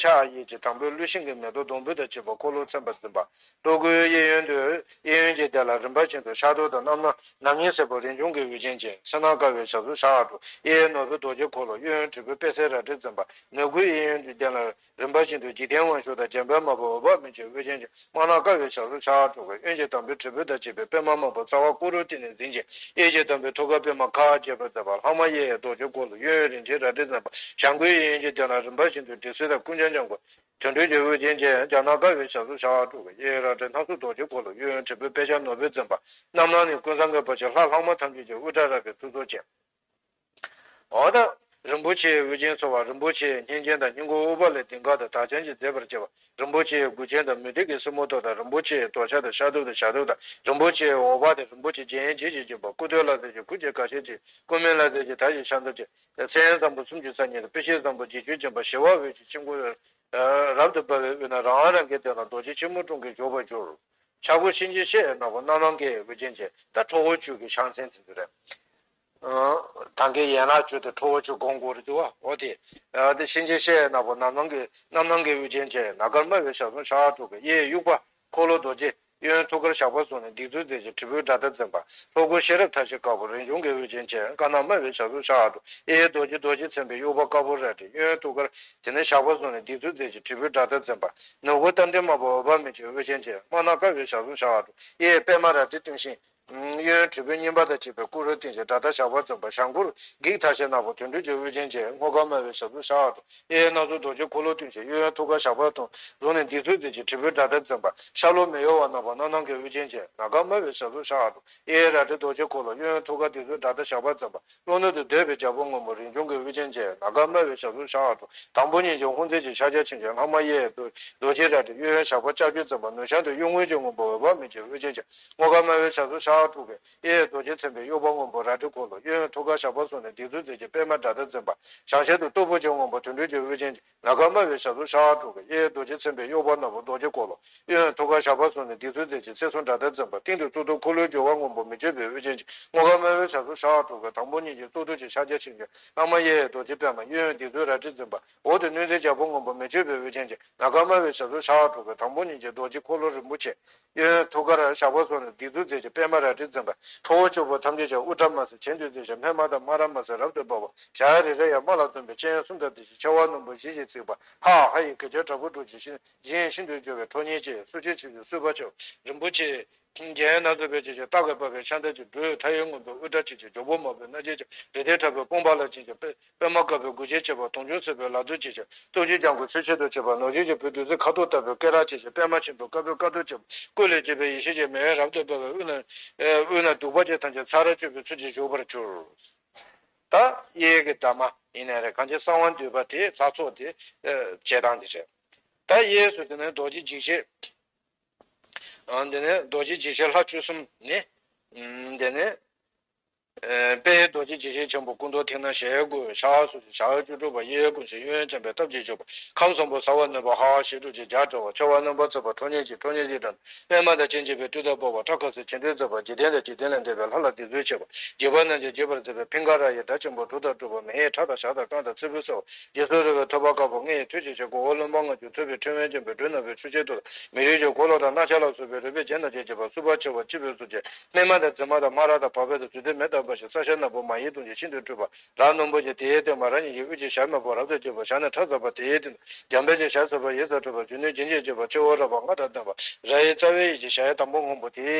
གཡས་ཀྱི་དང་པོའི་ཀླུ་ཤིང་གི་མེ་ཏོག་སྡོང་བུ་དང་བཅས་པ་འཁོར་ལོ་ཚན་པ་འཛིན་པ། ལྷོ་སྒོའི་གཡས་གཡོན་དུ་གཡས་གཡོན་གྱི་སྟེང་ལ་རིམ་པ་བཞིན་དུ་ཕྱག་རྡོར་དང་རྣམ་སྣང་ནམ་མཁའི་སེར་པོ་རིན་འབྱུང་གི་དབུ་ཅན་ཅན་གསེར་ནག་དཀར་བའི་ཞབས་ཟུར་ཕྱག་དྲུག་གཡས་ནོར་བུ་རྡོ་རྗེ་འཁོར་ལོ་གཡོན་དྲིལ་བུ་པད་ཚལ་རལ་གྲི་འཛིན་པ། ནུབ་སྒོའི་གཡས་གཡོན་གྱི་སྟེང་ལ་རིམ་པ་བཞིན་དུ་འཇིག་རྟེན་དབང་ཕྱུག་དང་འཇམ་དཔལ་དམར་པོ་འོད་དཔག་མེད་ཀྱི་དབུ་ཅན་ཅན། དམར་ནག་དཀར་བའི་ཞབས་སུ་ཕྱག་དྲུག་གཡོན་གྱི་དམ་པའི་དྲིལ་བུ་དང་བཅས་པའི་པདྨ་དམར་པོ་རྩ་བ་ཀུ་རུ་ཏི་ནས་འཛིན་ཅིང་། གཡས་ཀྱི་དམ་པའི་ཐུགས་ཀར་པདྨ་ཁ་འབྱེད་པར་མཛད་པ། ལྷག་མ་གཡས་རྡོ་རྗེ་འཁོར་ལོ་གཡོན་རིན་ཆེན་རལ་གྲི་འཛིན་པ། བྱང་སྒོའི་གཡས་གཡོན་གྱི་སྟེང་ལ་རིམ་པ་བཞིན་དུ་དྲི་ཟའི་དང་ཀུན་ཀྱང་ལྗང་གུ་དོན་སྤྲུལ་གྱི་དབུ་ཅན་ཅན། ལྗང་ནག་དཀར་བའི་ཞབས་སུ་ཕྱག་དྲུག་གཡས་རལ་གྲི་སྣ་ཚོགས་རྡོ་རྗེ་འཁོར་ལོ་གཡོན་དྲིལ་བུ་པད་ཞྭ་ནོར་བུས་འཛིན་པ། རྣམ་སྣང་ནི་ཀུན་བཟང་གི་བུ་ཆེན་ལྷ་ལྷག་མ་ཐམས་ཅད་ཀྱི་དབུ་སྐྲ་རལ་པའི་ཐུགས་ཚོགས་ཅན། འོ་ད། རིན་པོ་ཆེའི་དབུ་ཅན་གསོལ་བ་རིན་པོ་ཆེའི་སྙན་རྒྱན་དང་སྙན་སྐུ་དབུ་པ་ལས་ལྡིང་ག་དང་དར་དཔྱངས་ཀྱིས་མཛེས་པར་བྱེད་པ་རིན་པོ་ཆེའི་མགུལ་ཆེན་དང་མུ་ཏིག་གི་སེན་མོ་ཐོག་དང་རིན་པོ་ཆེའི་དོ་ཤལ་དང་ཤ་གདུབ་དང་ཞལ་གདུབ་དང་རིན་པོ་ཆེའི་འོག་པ་དང་རིན་པོ་ཆེའི་རྒྱན་ཡན་ཆད་ཀྱིས་བརྒྱན་པ། སྐུ་སྟོད་ལ་ཟེར་གྱི་སྐུ་རྒྱན་དཀར་ཤེལ་གྱི་སྐུ་སྨད་ལ་ཟེར་གྱི་དར་གྱི་ཤམ་ཐབས་ཅན་མཚན་བཟང་པོ་སུམ་ཅུ་རྩ་གཉིས་དང་དཔེ་བྱད་བཟང་པོ་བརྒྱད་ཅུས་བརྒྱན་པ་ཞི་བ་འོད་ཀྱི་དཀྱིལ་འཁོར་རབ་ཏུ་འབར་བའི་དབུས་ན་རང་རང་གི་སྟེང་ལ་རྡོ་རྗེ་ཆེན་མོ་དྲུང་གིས་བཞུགས་པར་གྱུར། ཕྱག་སྐོར་གཤིན་རྗེའི་གཤེད་ནག་པོ་རྣམ་སྣང་གི་དབུ་ཅན་ཅན་ད་ཁྲོ་བོ་བཅུ་གི་ཕྱག་མཚན་དེ་ཚོ་རེད། ཨ། ད་གིན་ཡན་ལག་བཅུ་དེ་ཁྲོ་བོ་བཅུ་སྒོམ་དགོས་རེད་དེ་བ། འོ་དེ། ཨ། དེ་གཤིན་རྗེའི་གཤེད་ནག་པོ་རྣམ་སྣང་གི་རྣམ་སྣང་གི་དབུ་ཅན་ཅན་ནམ་མཁར་དམར་བའི་ཞབས་ཟུང་ཕྱག་དྲུག་གཡས་དབྱུག་པ་འཁོར་ལོ་རྡོ་རྗེ། གཡོན་ཐུགས་ཀར་ཞགས་པ་བཟུང་ནས་བདུད་རྩི་རྫས་ཀྱི་དྲིལ་བུའི་སྒྲ་དར་འཛིན་པ། ལྷོ་སྒོ་ཤེས་རབ་མཐའ་བཞི་དཀར་པོ་རིན་འབྱུང་གི་དབུ་ཅན་ཅན་ཀ་ན་མ་བའི་ཞབས་ཟུང་ཕྱག་དྲུག་གཡས་རྡོ་རྗེ་རྡོ་རྗེ་ཚེམ་པའི་དབྱུག་པ་དཀར་པོ་རལ་གྲི། གཡོན་ཐུགས་ཀར་དེ་ནས་ཞགས་པ་བཟུང་ནས་བདུད་རྩི་རྫས་ཀྱི་དྲིལ་བུའི་སྒྲ་དར་འཛིན་པ། ནུབ་སྒོ་རྟ་མགྲིན་དམར་པོ་འོད་དཔག་མེད་ཀྱི་དབུ་ཅན་ཅན་དམར་ནག་དཀར་བའི་ཞབས་ཟུང་ཕྱག་དྲུག་གཡས་པད་མ་རལ་གྲི་སྟོན་ཤིང་། གཡོན་དྲིལ་བུ་སྙིམ་པ་དང་བཅས་པའི་ཀུ་རུ་རྟེན་ཅིང་སྒྲ་དར་ཞགས་པ་འཛིན་པ། བྱང་སྒོར་བགེགས་མཐའ་བཞིའི་ནག་པོ་དོན་སྤྲུལ་གྱི་དབུ་ཅན་ཅན་སྔོ་དཀར་དམར་བའི་ཞབས་ཟུང་ཕྱག་དྲུག་གཡས་སྣ་ཚོགས་རྡོ་རྗེ་འཁོར་ལོ་སྟོན་ཅིང་གཡོན་ཐུགས་ཀར་ཞགས་པ་དང་བཟུང་ནས་བདུད་རྩི་རྫས་ཀྱི་དྲིལ་བུའི་སྒྲ་དར་འཛིན་པ། ཤར་ལྷོ་མི་གཡོ་བ་ནག་པོ་རྣམ་སྣང་གི་དབུ་ཅན་ཅན་ནམ་མཁར་དམར་བའི་ཞབས་ཟུང་ཕྱག་དྲུག་གཡས་རལ་གྲི་རྡོ་རྗེ་འཁོར་ལོ་གཡོན་ཐུགས་ཀར་བདུད་རྩིའི་སྒྲ་དར་ཞགས་པ་འཛིན་པ། ལྷོ་ནུབ་ཏུ་སྡོད་པའི་རྒྱལ་པོ་སྔོན་པོ་རིན་འབྱུང་གི་དབུ་ཅན་ཅན་ནམ་མཁར་དམར་བའི་ཞབས་ཟུང་ཕྱག་དྲུག་དང་པོ་ཉིད་ཀྱི་ཧཱུྃ་རྫས་ཀྱི་ཕྱག་རྒྱ་ཆེན་ཅན་ལྷག་མ་གཡས་རྡོ་རྗེ་རལ་གྲི། གཡོན་ཞགས་པ་ལྕགས་ཀྱུས་འཛིན་པ། ནུབ་བྱང་དུ་གཡོན་ངོས་ཀྱི་སྔོན་པོ་འོད་དཔག་མེད་ཀྱི་དབུ་ཅན་ཅན་སྔོ་དཀར་དམར་བའི་ཞབས་ཟུང་ཕྱག་དྲུག་གཡས་རྡོ་རྗེ་ཚེམ་པའི་དབྱུག་པ་སྔོན་པོ་རལ་གྲི་འཁོར་ལོ། གཡོན་ཐུགས་ཀར་ཞགས་པ་བཟུང་ནས་བདུད་རྩི་རྫས་ཀྱི་པད་མ་སྒྲ་དར་འཛིན་པ། བྱང་ཤར་དུ་སྟུག་པོ་ཆེ་སྔོན་པོ་དོན་སྤྲུལ་གྱི་དབུ་ཅན་ཅན་ནམ་མཁར་དམར་བའི་ཞབས་ཟུང་ཕྱག་དྲུག་གཡས་རྡོ་རྗེ་ཚེམ་པའི་དབྱུག་པ་ནག་པོ་རྡོ་རྗེ་འཁོར་ལོ། གཡོན་ཐུགས་ཀར་ཞགས་པ་བཟུང་ནས་བདུད་རྩི་རྫས་ཀྱི་ཚེ་སྲོག་སྒྲ་དར་འཛིན་པ། སྟེང་དུ་གཙུག་ཏོར་འཁོར་ལོའི་སྦྱོར་བ་སྔོན་པོ་མི་བསྐྱོད་པའི་དབུ་ཅན་ཅན་སྔོ་དཀར་དམར་བའི་ཞབས་ཟུང་ཕྱག་དྲུག་དང་པོ་ཉིད་ཀྱི་གཙུག་ཏོར་གྱི་ཕྱག་རྒྱ་ཆེན་ཅན་ལྷག་མ་གཡས་རྡོ་རྗེ་པད་མ། གཡོན་བདུད་རྩིའི་རལ་གྲི་འཛིན་པ། འོག་ཏུ་གནོད་འཚེའི་རྒྱལ་པོ་སྔོན་པོ་མི་བསྐྱོད་པའི་དབུ་ཅན་ཅན་ནམ་མཁར་དམར་བའི་ཞབས་ཟུང་ཕྱག་དྲུག་གི་དང་པོ་ཉིད་ཀྱི་རྡོ་རྗེ་འཁོར་ལོ་རིན་པོ་ཆེ། གཡོན་ཐུགས་ཀར་ཞགས་པ་བཟུང་ནས་བདུད་རྩི་རྫས་ཀྱི་པད་མ་རལ་གྲི་འཛིན་པ། ཁྲོ་བོ་བཅུ་པོ་ཐམས་ཅད་ཀྱང་དབུ་སྐྲ་དམར་སེར་གྱེན་དུ་བསྡུས་ཤིང་སྨིན་མ་དང་སྨ་ར་དམར་སེར་རབ་ཏུ་འབར་བ། ཞལ་རེ་རེ་ཡང་དམར་ལ་སྟོན་པའི་སྤྱན་གསུམ་དང་བདེ་ཞིང་མཆེ་བ་རྣོན་པོ་བཞི་བཞིན་བརྩེགས་པ། ཧ་ཧ་ཡི་གད་རྒྱངས་དྲག་པོ་སྒྲོག་ཅིང་ཞིང་ཞིང་དུ་སྦྱོར་བའི་ཁྲོ་གཉེར་ཅན་སུ་ཅི་ཕྱིར་བསུ་བ་ཆེ་བ་རིན་པོ་ཆེ། རྒྱན་སྣ་ཚོགས་པའི་ཆེ་ཆེ་སྟག་གི་པགས་པའི་ཕྱག་མདའ་ཅན་སྦྲུལ་མཐའ་ཡས་སྔོན་པོའི་དབུ་སྐྲ་ཆེ་ཆེ་ཇོ་བོ་དམར་པོའི་རྣ་ཆེན་ཅན་རིགས་ལྡན་ཁྲ་བོའི་དཔུང་པ་ལ་བཅིངས་ཤིང་པདྨ་དཀར་པོའི་མགུལ་ཆེན་ཕྱེད་པ། དུང་ཆུང་སེར་པོའི་ལག་རྡུལ་ཅན་ཞིང་སྟོབས་ཆེན་ལྗང་གུ་ཆུ་སྐྱེས་དང་བཅས་པ། ནོར་བཞི་བཞི་པོའི་བདུད་རྩི་ཁ་དོག་ལྟ་བུའི་སྐེ་རགས་ཅན་ཞིང་པདྨ་ཆེན་པོའི་དཀར་པོའི་དཀའ་སྡུག་ཅན། སྐུ་ལས་སྐྱེས་པའི་ཡེ་ཤེས་ཀྱི་མེ་འོད་རབ་ཏུ་འབར་བའི་དབུས་ན། དབུས་ན་གདུག་པ་ཅན་ཐམས་ཅད་ཚར་གཅོད་པའི་ཚུལ་གྱིས་བཞུགས་པར་གྱུར། ད་གཡས་ཀྱི་འདབ་མ་ཡིན་ནའི་རེད། གང་ཅི་གསང་བ་འདུས་པ་དེ་ལྷ་ཚོགས་དེ་བྱེད་སྟངས་དེ་རེད། ད་གཡས་སུ་དེ་ནས་རྡོ་རྗེ་འཇིགས་བྱེད། འདི་ནས་རྡོ་རྗེ་འཇིགས་བྱེད་ལྷ་བཅུ་གསུམ་ནི། འདི་ནས། དཔལ་རྡོ་རྗེ་འཇིགས་བྱེད་ཆེན་པོ་སྐུ་མདོག་མཐིང་ནག་ཞལ་དགུ་ཕྱག་སོགས་ཀྱི་ཞབས་བཅུ་དྲུག་པ་གཡས་བསྐུམ་ཞིང་གཡོན་བརྐྱང་བའི་སྟབས་ཀྱིས་བཞུགས་པ། ཁམས་གསུམ་པོ་ཟ་བ་ནོན་པ་ཧ་ཧ་ཞེས་སྒྲོག་ཅིང་རྒྱ་གྲོལ་བ། མཆེ་བ་རྣོན་པོ་བཙུགས་པ་ཁྲོ་གཉེར་ཅན་ཁྲོ་གཉེར་ཅན་དང་སྨིན་མ་དང་སྤྱན་གཅིག་པའི་སྤྲིན་དང་ཕོ་བ་ཁྲ་དཀར་སེར་གྱེན་དུ་བཙུགས་པ། འཇིག་རྟེན་དང་འཇིག་རྟེན་ལས་འདས་པའི་ལྷ་ལ་བདུད་རྩིས་ཕྱེ་བ། འཇིགས་པ་རྣམས་ཀྱང་འཇིགས་པར་མཛད་པའི་ཕིང་ཀ་ར་ཡི་སྒྲ་ཆེན་པོ་དྲུག་དང་སྒྲུབ་པ་མེ་ཡི་ཁྲག་དང་ཞག་དང་རྐང་དང་ཚིལ་བུས་གསོལ་བ། རྗེས་སུ་རོལ་པའི་ཐོད་པ་དཀར་པོ་ལྔ་ཡི་ཐོད་ཅན་ཞིང་མགོ་བོ་རློན་པ་ལྔ་བཅུ་ཐུབ་པའི་ཕྲེང་བས་བརྒྱན་པའི་སྦྲུལ་ནག་པོའི་ཆུ་སྐྱེས་ཐོག་མི་རིགས་ཀྱི་འཁོར་ལོ་དང་རྣམ་ཤེས་ལ་སོགས་པའི་རོལ་པའི་རྗེས་གནང་བཅས་བྱེད་པ། བསུ་བ་ཆེ་བ་སྤྱི་བོས་གསོལ་ཅིག་སྨིན་མ་དང་རྫི་མ་དང་སྨ་ར་དང་བ་སྤུ་དང་རྫུས་མཐུན་མེ་དང་ པ་ཞིག། ས་ཞབས་ནག་པོ་མ་ཡི་དུང་ཞེས་ཤིན་ཏུ་སྤྲུལ་པ། རྭ་སྣུམ་པོ་ཞེས་དེའི་སྟེང་པ། རྭ་གཉིས་ཀྱི་དབུས་ཀྱི་ཞབས་དམར་པོ་རབ་ཏུ་གཅོད་པ། ཞབས་ནི་ཁྲག་འཛག་པ་དེའི་སྟེང་དུ། འཇམ་དཔལ་གྱི་ཞབས་སོ་པ་ཡིས་ས་འཁྲུད་པ། གཞོན་ནུའི་སྦྱིན་སྲེག་བྱེད་པ་ཆུ་བོ་རབ་པ་ལྔ་དང་ལྡན་པ། རྭ་ཡི་རྩ་བའི་དབུས་ཀྱི་ཞབས་དང་པོ་སྔོན་པོ་དེའི་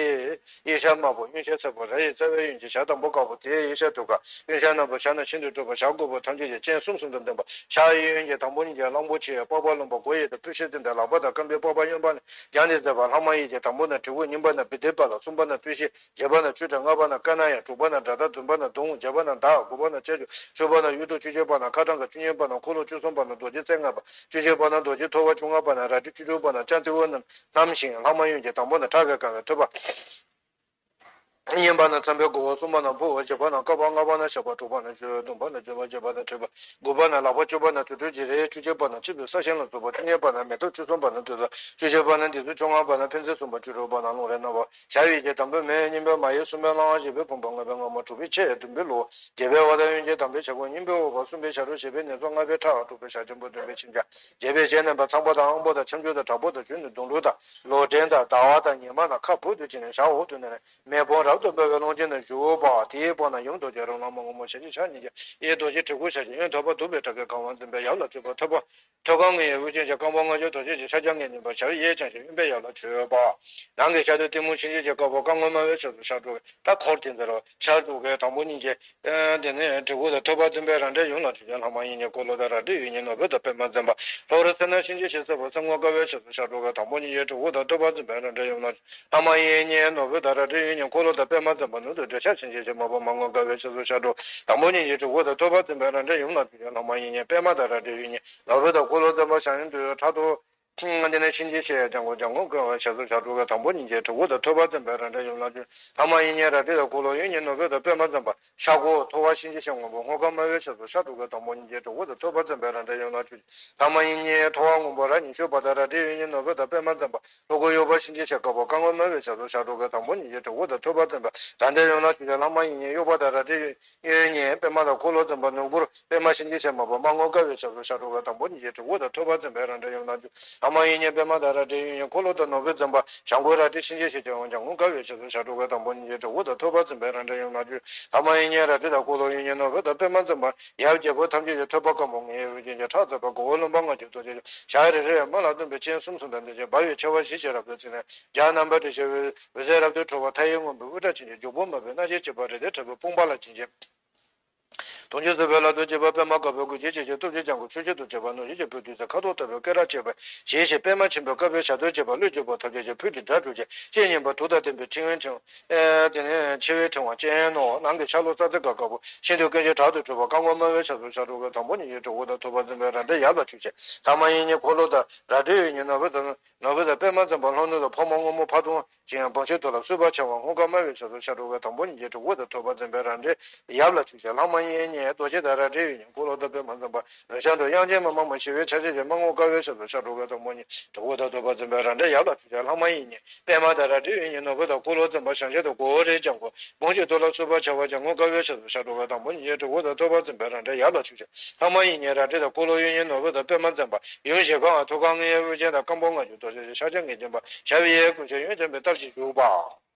དབུས་ཞབས་དམར་པོ། གཡོན་ཞབས་སེར་པོ། རྭ་ཡི་རྩ་བའི་གཡོན་གྱི་ཞབས་དང་པོ་དཀར་པོ་དེའི་དབུས་ཞབས་དུང་དཀར། གཡོན་ཞབས་སྣམ་པོ་ཞབས་ནི་ཤིན་ཏུ་སྤྲུལ་པ། ཞབས་དགུ་པོ་ཐམས་ཅད་ཀྱི་སྤྱན་གསུམ་གསུམ་དུ་ལྡན་པ། ཞབས་གཡས་གཡོན་གྱི་དང་པོ་གཉིས་ཀྱི་གླང་པོ་ཆེ་པགས་པ་རློན་པ་མགོ་གཡས་དང་སྤུ་ཤའི་སྟེང་དུ་ལག་པ་དང་རྐང་པའི་པགས་པ་གཡོན་པ་ནས་བརྒྱངས་ཏེ་མཛད་པ། ལྷག་མ་གཡས་ཀྱི་དང་པོ་ན་དྲིལ་བུ། གཉིས་པ་ན་བི་བདེ་དཔལ། གསུམ་པ་ན་སྤུ་ཤ། བརྒྱད་པ་ན་བཅུ་དྲུག། ལྔ་པ་ན་ཀ་ན་ཡ། དྲུག་པ་ན་དགྲ་སྟ། བདུན་པ་ན་དུང་། བརྒྱད་པ་ན་དར། དགུ་པ་ན་ལྕགས་ཀྱུ། བཅུ་པ་ན་གཡུ་ཐོག། བཅུ་གཅིག་པ་ན་ཁ་ཊྭཱཾ་ག། བཅུ་གཉིས་པ་ན་འཁོར་ལོ། བཅུ་གསུམ་པ་ན་རྡོ་རྗེ་རྩེ་ལྔ་པ། བཅུ་བཞི་པ་ན་རྡོ་རྗེ་ཐོད་པ། བཅོ་ལྔ་པ་ན་རལ་གྲི། བཅུ་དྲུག་པ་ན་སྤྱན་ཏེ་བོ་རྣམས་བསྣམས་ཤིང་། ལྷག་མ་གཡོན་གྱི་དང་པོ་ན་ཁྲག་གིས་གང་བའི་ཐོད་པ། གཉིས་པ་ན་ཚངས་པའི་མགོ་བོ། གསུམ་པ་ན་ཕུར་བུ། བཞི་པ་ན་ཀ་པ། ལྔ་པ་ན་ཞགས་པ། དྲུག་པ་ན་ཆུ་བདུན་པ་ན་ལྕེ་བ། བརྒྱད་པ་ན་ཐོད་པ། དགུ་པ་ན་ལག་པ། བཅུ་པ་ན་དུག་སྦྲུལ་གྱི་རིགས། བཅུ་གཅིག་པ་ན་ཆིབས་སུ་ས་གཞན་ལ་སོགས་པ། བཅུ་གཉིས་པ་ན་མེ་ཏོག། བཅུ་གསུམ་པ་ན་དུས་གསུམ། བཅུ་བཞི་པ་ན་འདི་ཚོ། བཅོ་ལྔ་པ་ན་ཕན་ཚུན་གསུམ་པ། བཅུ་དྲུག་པ་ན་རླུང་རིགས་རྣམ་པ། ཞབས་གཡས་ཀྱི་དང་པོ་མེ། གཉིས་པ་མ་ཡི། གསུམ་པ་གླང་བོ། བཞི་པ་བུམ་པ། ལྔ་པ་རྔ་མ། དྲུག་པའི་ཕྱེ། བདུན་པའི་ལུག། བརྒྱད་པའི་བ་དན། གཡོན་གྱི་དང་པོའི་བྱ་རྒོད། གཉིས་པའི་འོག་པ། གསུམ་པའི་བྱ་རོག། བཞི་པའི་ནེ་ཙོ། ལྔ་པའི་ཁྲག། དྲུག་པའི་ཞལ་ཆེན་པོ། བདུན་པའི་མཆིན་ཆ། བརྒྱད་པའི་ལྕེ་རྣོན་པ། ཚངས་པ་དང་དབང་པོ་དང་ཁྱབ་འཇུག་དང་དྲག་པོ་དང་གཞོན་ནུ་དུང་སྦྲུལ་དང་ལོ་འདྲེན་དང་ཟླ་བ་དང་ཉི་མ་དང་ཁ་འབུབ་ཏུ་བྱས་ནས་ཞབས་འོག་ཏུ་མནན་ནས་མེ་དཔུང་རབ་ཏུ་འབར་བའི་ཀློང་ཆེན་དུ་བཞུགས་པ། དེའི་དཔུང་ན་ཡུམ་རྡོ་རྗེ་རོ་ལངས་མ་སྔོན་མོ་ཞལ་གཅིག་ཕྱག་གཉིས་ཀྱིས་གཡས་རྡོ་རྗེ་དྲིལ་བུ་ཞབས་ཀྱི་གཡོན་ཐོད་པ་བདུག་པའི་བྲག་གིས་གང་བ་འཛིན་པའི་ཡབ་ལ་མཆོད་པ། ཐོད་པ། ཐོད་རྒལ་ལྔ་ཡི་དབུ་ཅན་གྱི་རྐང་པ་ལྔ་བཅུ་རྡོ་རྗེ་གི་ཕྱག་རྒྱ་ལྔས་མནན་པ། ཞབས་གཡས་བརྐྱང་ཞིང་གཡོན་པས་ཡར་ལ་བྱོན་པ། ནང་གི་ཕྱག་རྡོར་གཏི་མུག་གཤིན་རྗེ་གི་བཀའ་བབས། རྐང་ངོ་དམར་པོའི་ཞབས་སུ་ཕྱག་དྲུག་གི། ད་འཁོར་དེ་འདི་རུ་ཕྱག་དྲུག་གི་དང་པོ་གཉིས་ཀྱི། ཨ་དེ་ནས་དྲིལ་བུ་དང་ཐོད་པ་འཛིན་པའི་རལ་གྲིའི་ཡུམ་ལ་མཆོད་ཅིང་ལྷག་མ་གཡས་གཉིས་འཁོར་ལོ་དང་རལ་གྲིའི་གཡོན་གཉིས་ནོར་བུ་དང་པདྨ་འཛིན་པ། ལྷོ་རོང་སེར་སྣ་གཤིན་རྗེའི་ཞལ་སེར་པོ། སེར་སྔོ་དཀར་པོའི་ཞབས་སུ་ཕྱག་དྲུག་གི་དང་པོ་གཉིས་ཀྱི་དྲིལ་བུ་དང་ཐོད་པ་འཛིན་པའི་རལ་གྲིའི་ཡུམ་ལ། ལྷག་མ་གཡས་གཉིས་ནོར་བུ་དང་རལ་གྲིའི་གཡོན་གཉིས་འཁོར་ལོ་དང་པདྨ་འཛིན་པ། ནུབ་ཏུ་འདོད་ཆགས་གཤིན་རྗེའི་ཞལ་དམར་པོ། མར་སྔོ་དཀར་པོའི་ཞབས་སུ་ཕྱག་དྲུག་དང་པོ་གཉིས་ཀྱི་དྲིལ་བུ་དང་ཐོད་པ་འཛིན་པའི་རལ་གྲིའི་ཡུམ་ལ་མཆོད་ཅིང་ལྷག་མ་གཡས་གཉིས་པདྨ་དང་རལ་གྲིའི་གཡོན་གཉིས་ནོར་བུ་དང་འཁོར་ལོ་འཛིན་པ། བྱང་གཡོན་དུ་ཕྲག་དོག་དེ་ནས་གཤིན་རྗེའི་ཞལ་ལྗང་གུ། ལྗང་གུ་ཀླུ་ལྔ་པོའི་ཞབས་སུ་ཕྱག་དྲུག་གི་དང་པོ་གཉིས་ཀྱི་དྲིལ་བུ་དང་ཐོད་པ་འཛིན་པའི་རལ་གྲིའི་ཡུམ་ལ་མཆོད། ལྷག་མ་གཡས་གཉིས་རལ་གྲི་དང་འཁོར་ལོ། གཡོན་གཉིས་ནོར་བུ་དང་པདྨ་འཛིན་པ། ཤར་སྒོ་ཐོ་བ་གཤིན་རྗེའི་ཞལ་སྔོན་པོ། སྔོ་དཀར་དམར་པོའི་ཞབས་སུ་ཕྱག་དྲུག་གི་དང་པོ་གཉིས་ཀྱི་དྲིལ་བུ་དང་ཐོད་པ་འཛིན་པའི་རལ་གྲིའི་ཡུམ་ལ་མཆོད། ལྷག་མ་གཡས་གཉིས་ཐོ་བ་སྔོན་པོ་རྭ་གཉིས་ཤུ་པ་དང་རལ་གྲིའི་གཡོན་གཉིས་ནོར་བུ་དང་པདྨ་འཛིན་པ། ལྷོ་སྒོ་གཡོ་བ་གཤིན་རྗེའི་ཞལ་དཀར་པོ། རྐང་ངོ་དམར་པོའི་ཞབས་སུ་ཕྱག་དྲུག་གི་དང་པོ་གཉིས་ཀྱི་དྲིལ་བུ་དང་ཐོད་པ་འཛིན་པའི་རལ་གྲིའི་ཡུམ་ལ་མཆོད་ཅིང་ལྷག་མ་གཡས་གཉིས་གཡོ་བ་དང་རལ་གྲིའི་གཡོན་གཉིས་པདྨ་དང་འཁོར་ལོ་འཛིན་པ། ནུབ་སྒོར་པདྨ་གཤིན་རྗེའི་ཞལ་དམར་པོ། མར་སྔོ་དཀར་པོའི་ཞབས་སུ་ཕྱག་དྲུག་གི་དང་པོ་གཉིས་ཀྱི་དྲིལ་བུ་དང་ཐོད་པ་འཛིན་པའི་རལ་གྲིའི་ཡུམ་ལ་མཆོད། ལྷག་མ་གཡས་གཉིས་པདྨ་དང་རལ་གྲིའི་གཡོན་གཉིས་འཁོར་ལོ་དང་ནོར་བུ་འཛིན་པ། བྱང་སྒོ་རལ་གྲི་གཤིན་རྗེའི་ཞལ་གྱི་འོག་ལྗང་གུ་དཀར་པོའི་ཞབས་སུ་ཕྱག་དྲུག་གི་དང་པོ་གཉིས་ཀྱི་དྲིལ་བུ་དང་ཐོད་པ་འཛིན་པའི་རལ་གྲིའི་ཡུམ་ལ་མཆོད། ལྷག་མ་གཡས་གཉིས་རལ་གྲི་དང་འཁོར་ལོ། གཡོན་གཉིས་ནོར་བུ་དང་པདྨ་འཛིན་པ། ཡབ་རྒྱལ་པོ་ཐམས་ཅད་ཀྱི་ཐོད་པ་དཀར་མོ། ལྔ་ཡི་དབུ་ཅན་གྱི་ཁྲག་འཛག་པ། མགོ་བོ་རློན་པ་ལྔ་བཅུ་རྡོ་རྗེ། ཞབས་གཡས་རལ་གྲི་དམར་ལ་སྟོན་པའི་སྤྱན་གསུམ་གསུམ་དང་ལྡན་ཅིང་འབར་བའི་མཆེ་བ་བཞི་བཞིན་རབ་ཏུ་བརྩེགས་ནས། རྒྱ་རྣམ་པར་དྲི་ཞིང་འོད་ཟེར་རབ་ཏུ་འཕྲོ་བ། མཐའ་ཡས་སྔོན་པོའི་དབུ་སྐྲ་ཕྱིན་ཅིང་འཇུག་པོ་དམར་པོའི་རྣ་ཆས་འཁྱིལ་པ། རིགས་ལྡན་དྲིལ་བུ་དཔུང་པ་ལ་བཅིངས་ཤིང་། དུང་ཆེན་སྲིད་པའི་ལྷ་ཚོགས་བརྒྱད་པ། པདྨ་དཀར་པོའི་སྐུ་རྒྱན་ཆེ་ཞིང་སྟོབས་ཀྱི་ལྗང་གུ། ཆུ་སྐྱེས་ཐུགས་བརྩེགས་པ། ནོར་བཞི་ཀྱི་སྤོས་བདུད་རྩི། ཁ་དོག་ལྟ་བུའི་སྐེ་རགས་བཅས་པ་བཞེས་ཤིང་། པདྨ་ཆེན་པོའི་དཀར་པོའི་ཞབས་རྡུལ་བཅས་པ། ཀླུ་བདུད་པོ་ཐམས་ཅད་ཀྱི་ཕུད་ཀྱི་སྒྲ་སྒྲོགས་ཤིང་། གཅེས་སྙིམ་པ། དུག་དང་ལྡན་པའི་ཕྲེང་བའི་ཕྲེང་བ། ཨེ་དེ་ནས་མཆེ་བའི་ཕྲེང་བ་ཅན་ནོ། ནང་གི་ཤར་ལྷོ་རྩ་རྩེ་དཀར་དཀར་པོ། ཤིན་ཏུ་ཀུན་གཞི་དྲག་ཏུ་འཁྲུགས་པ། རྐང་ངོ་དམར་པོའི་ཞབས་སུ་ཕྱག་དྲུག་གི་དང་པོ་གཉིས་ཀྱི་དྲིལ་བུ་དང་ཐོད་པ་འཛིན་པའི་རལ་གྲི་ཡབ་ལ་མཆོད་ཅིང་། ལྷག་མ་གཡས་གཉིས་འཁོར་ལོ་དང་རལ་གྲིའི་གཡོན་གཉིས་ནོར་བུ་དང་ནོར་བུ་དང་པདྨ་འཛིན་པ། ལྷོ་ནུབ་ཏུ་ཕག་མོ་སྔོན་མོ་ཕག་དུང་ཅན། བང་ཞིན་དུ་ལ་གསུས་པ་འཕྱར་བ། སྔོ་དཀར་དམར་པོའི་ཞབས་སུ་ཕྱག་དྲུག་གི་དང་པོ་གཉིས་ཀྱི་དྲིལ་བུ་དང་ཐོད་པ་འཛིན་པའི་རལ་གྲི་ཡབ་ལ་མཆོད་ཅིང་། ལྷག་མ་གཡས་གཉིས་རྡོ་རྗེ་དང་རལ་གྲིའི་གཡོན་གཉིས་འཁོར་ལོ་དང་པདྨ་འཛིན་པ། རིང་བྱང་དུ་དབྱངས་ཅན་མ་དམར་མོ་ཞི་བའི་ཆ་བྱད་ཅན། མར་སྔོ་དཀར་པོའི་ཞབས་སུ་ཕྱག་དྲུག་གི་དང་པོ་གཉིས་དྲིལ་བུ་དང་ཐོད་པ་འཛིན་པའི་རལ་གྲི་ཡབ་ལ་མཆོད་ཅིང་། ལྷག་མ་གཡས་གཉིས་པདྨ་དང་རལ་གྲིའི་གཡོན་གཉིས་ནོར་བུ་དང་འཁོར་ལོ་འཛིན་པ། བྱང་ཤར་དུ་གོ་བོ་རིའི་ལྗང་གུ། བང་ཞིན་དུ་ལ་གསུས་པ་འཕྱར་བ་ཅན། སྔོ་དཀར་པོའི་ཞབས་སུ་ཕྱག་དྲུག་གི་དང་པོ་གཉིས་ཀྱི་དྲིལ་བུ་དང་ཐོད་པ་འཛིན་པའི་རལ་གྲི་ཡབ་ལ་མཆོད་ཅིང་། ལྷག་མ་གཡས་གཉིས་རལ་གྲི་དང་འཁོར་ལོ། གཡོན་གཉིས་ནོར་བུ་དང་པདྨ་འཛིན་པ། ཡུམ་བཞི་ཀ་ཐོད་རྒལ་ལྔ་ཡི་དབུ་ཅན་དང་། རྐང་པ་ལྔ་བཅུ་རྡོ་རྗེ་ཕྱག་རྒྱ་ལྔས་བརྒྱན་པ། ཞབས་གཡས་ཀྱི་སྐུ་ཞབས་གཡོན་བརྐྱང་པའི་སྟབས་ཀྱིས་བཞུགས་པ།